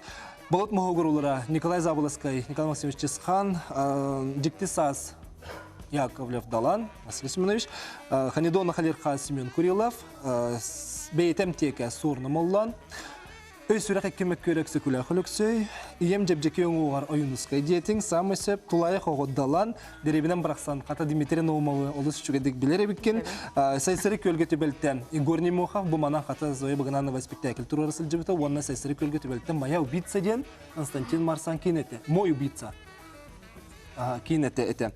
Speaker 1: Болот Моһугурулара Николай Заболоцкай, Николай Максимович Чысхан, Дьикти саас Яковлев Далан, Василий Семенович, Ханидона Халирха Семен Курилов, Бэйэтэм тиэкэ Суорна Моллон, Өй сүрэх икки мөккүөрэ Өксөкүлээх Өлөксөй, ийэм Дьэбдьэки уҥуоҕар Ойуунускай диэтиҥ, саамай сөп тулаайах оҕо Далан, дэриэбинэн барахсан хата Дмитрий Наумовы олус үчүгэйдик билэр эбиккин. Сайсары күөлгэ түбэлтэ Егор Немохов бу манан хата Зоя Багананова спектакль туруора сылдьыбыта уонна Сайсары күөлгэ түбэлтэ «Моя убийца» диэн Константин Марсан киинэтэ «Мой убийца» киинэтэ этэ.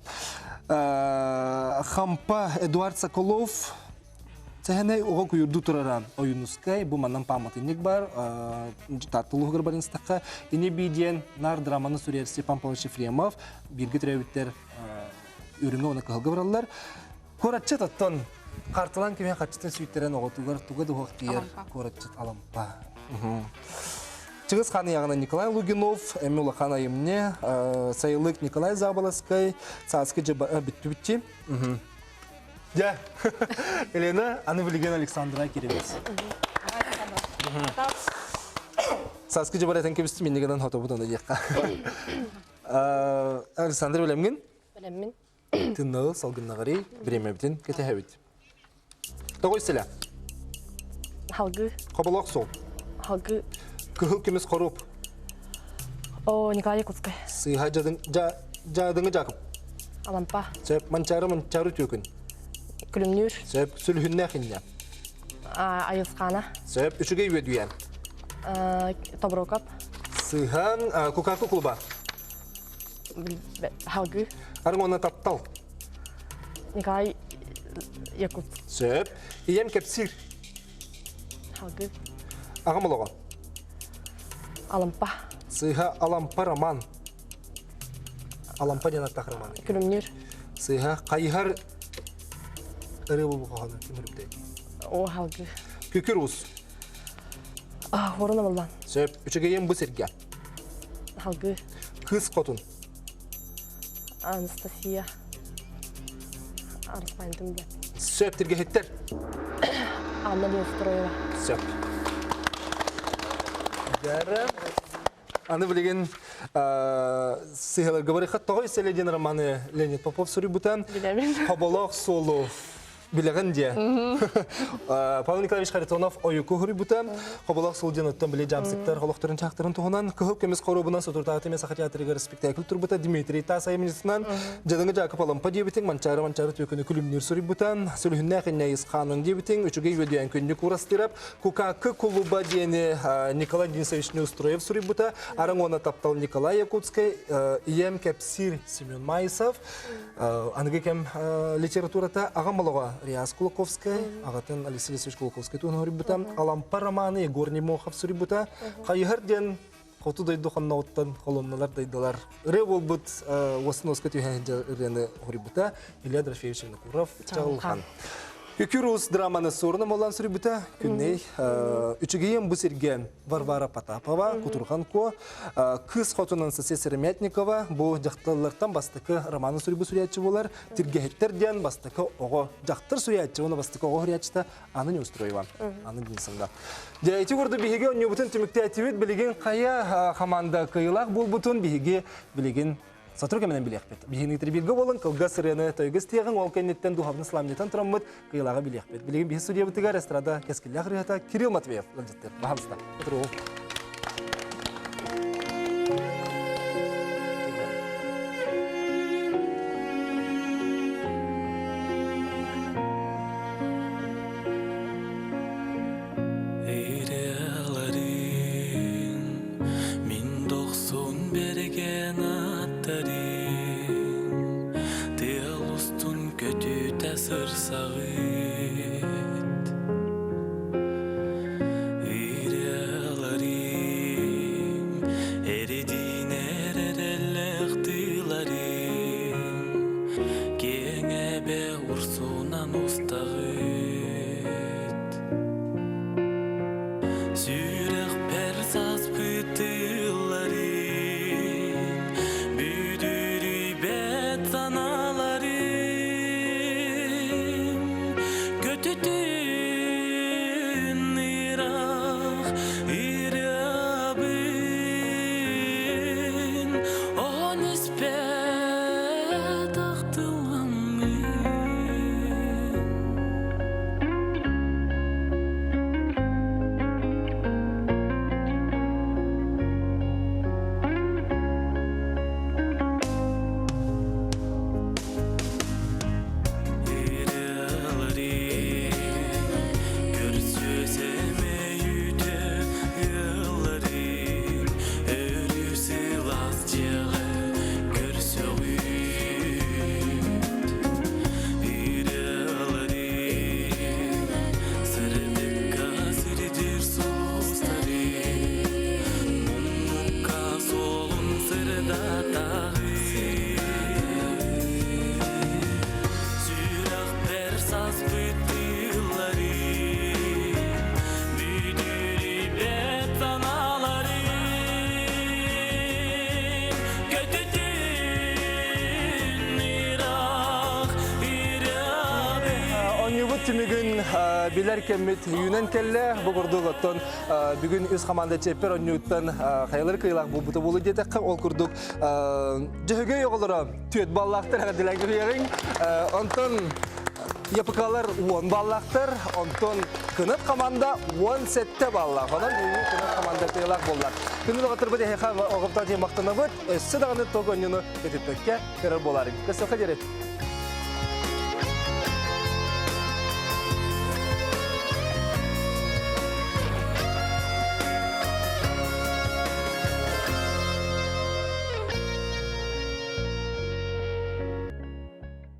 Speaker 1: Хампа Эдуард Соколов Сэһэнэй оҕо куйурду турара Ойуунускай бу манан пааматынньык бар Таатталуһугар барынстахха ини би диэн нар драманы суруйар Степан Павлович Ефремов бииргэ төрөөбүттэр үрүҥэ уонна кыһылга бараллар. Куоратчыт оттон карталан кимиэ харчытын сүүттэрэн оҕотугар туга дуһуох тиийэр куоратчыт Алампа. Чыгыс хаан ыйаҕына Николай Лугинов, эми улахан айымньы, сайылык Николай Заболоцкай, Царский бүттүбүтчи. Дьэ, Елена, аны билигин Александра кииребит. Сааскы дьыбар этэн кэбистим, иннигинэн хотобут аны диэххэ. Александр билэмгин?
Speaker 9: Билэммин.
Speaker 1: Тынналы салгыннаҕари бириэмэбитин кэтэһэбит. Тоҕой силэ.
Speaker 9: Халгы.
Speaker 1: Хоболоох суол.
Speaker 9: Халгы.
Speaker 1: Кыһыл көмүс хоруоп.
Speaker 9: О, Николай Якутскай.
Speaker 1: Сыыһа дьадын, жа, жаадыҥы Жакып.
Speaker 9: Алампа.
Speaker 1: Сөп, манчаары манчаары түөкүн.
Speaker 9: Күлүмнүүр.
Speaker 1: Сөп, сүлүһүннээх инньэ.
Speaker 9: Айылсхана.
Speaker 1: Сөп, үчүгэй үөдүйэн.
Speaker 9: Тоброкоп.
Speaker 1: Сыһан, Кукаку клуба.
Speaker 9: Халгы.
Speaker 1: Арыҥ таптал.
Speaker 9: Николай Якут.
Speaker 1: Сөп. Ийэм кэпсиир.
Speaker 9: Халгы.
Speaker 1: Аҕам олоҕо.
Speaker 9: Алампа.
Speaker 1: Сыыһа Алампа роман. Алампа диэн аттаах роман.
Speaker 9: Күлүмнүүр.
Speaker 1: Сыыһа хайыһар ырыа буолбу хоһоону ким үрүптэй?
Speaker 9: О, халгы.
Speaker 1: Күкүр уус.
Speaker 9: Хорун амаллан.
Speaker 1: Сөп. Үчүгэйим бу сиргэ.
Speaker 9: Халгы.
Speaker 1: Кыыс хотун.
Speaker 9: Анастасия. Арыспайынтым билет.
Speaker 1: Сөп тиргэһиттэр.
Speaker 9: Анна Неустроева.
Speaker 1: Сөп. Дәрі. Аны билигин сыһаларга барыхат тоҕой сэлэ диэн романы Леонид Попов суруйбутан Хоболоох суолу билэҕин диэ. Павел Николаевич Харитонов ойуку хуруйбута. Хоболоох суол диэн оттон били жамсыктар холохторун чахтарын туһунан кыһыл көмүс хоруобунан сотуртааты эмэ Саха театрыгар спектакль турбута Дмитрий Таас айымньытынан Дьадаҥы Жакып Алампа диэбитиҥ Манчаары Манчаары түөкүнү күлүмнүүр суруйбута. Сүлүһүннээх иннэ Исханын диэбитиҥ үчүгэй үөдүйэн күннүк уурастырап Кукакы кулуба диэни Николай Денисович Неустроев суруйбута. Араҥ уонна таптал Николай Якутскай, Ийэм кэпсиир Семен Маисов, аныгы кэм литературата аҕам олоҕо Риас Кулаковскай, аҕатын Алексей Алексеевич Кулаковскай туһунан суруйбута. Алампа романы Егор Немохов суруйбута. Хайыһар диэн хоту дойду хонноҕуттан холоннулар дойдулар ырыа буолбут уостан уоска түһэн ырыаны суруйбута Илья Дорофеевич Винокуров Чаҕылхан. Күкүр уус драманы суорна моллан суруйбута күнней үчүгэйим бу сиргэ Варвара Потапова, Кутурхан Ко, кыыс хотунан Сосия Сыромятникова бу дьахталлартан бастакы романы суруйбут суруйааччы буолар. Тиргэһиттэр диэн бастакы оҕо дьахтар суруйааччы уонна бастакы оҕо суруйааччыта Анна Неустроева. Анна Денисовна. Дьэ, ити курдук биһиги онньуубутун түмүктээтибит. Билигин хайа команда кыайыылаах буолбутун биһиги билигин сотору кэминэн билиэхпит. Биһигини трибиргэ буолан кылгас ырыаны тойгу истиэҕиҥ, ол кэнниттэн духовный сламнетан тураммыт кыайыылааҕы билиэхпит. Билигин биһи студиябытыгар эстрада кэскиллээх ырыата Кирилл Матвеев ыалдьыттыр. Баһалыста. Отуругу.
Speaker 11: Ириаларым, мин дохсун берген аттарым, тыал устун көтүтэ сырсаҕыт. Ириаларым.
Speaker 1: Онньуубут түмүгүн билэр кэммит үүнэн кэллэ. Бу курдук оттон бүгүн үс команда чиэппэр онньууттан хайалары кыайыылаах буолбута буолуо диэтэххэ, ол курдук Дьөһөгөй оҕолоро түөт баллаахтар эҕэрдэлээн көрүөҕүҥ. Онтон ЯПКлар 10 баллаахтар, онтон Кынат команда 17 баллаах. Онон бүгүн Кынат команда кыайыылаах буолла. Күнү доҕотторбут эһиэхэ оҕоптоох диэн махтанабыт. Өссө даҕаны ток онньууну көтүппэккэ көрөр буолаарыҥ. Көстөххө диэри.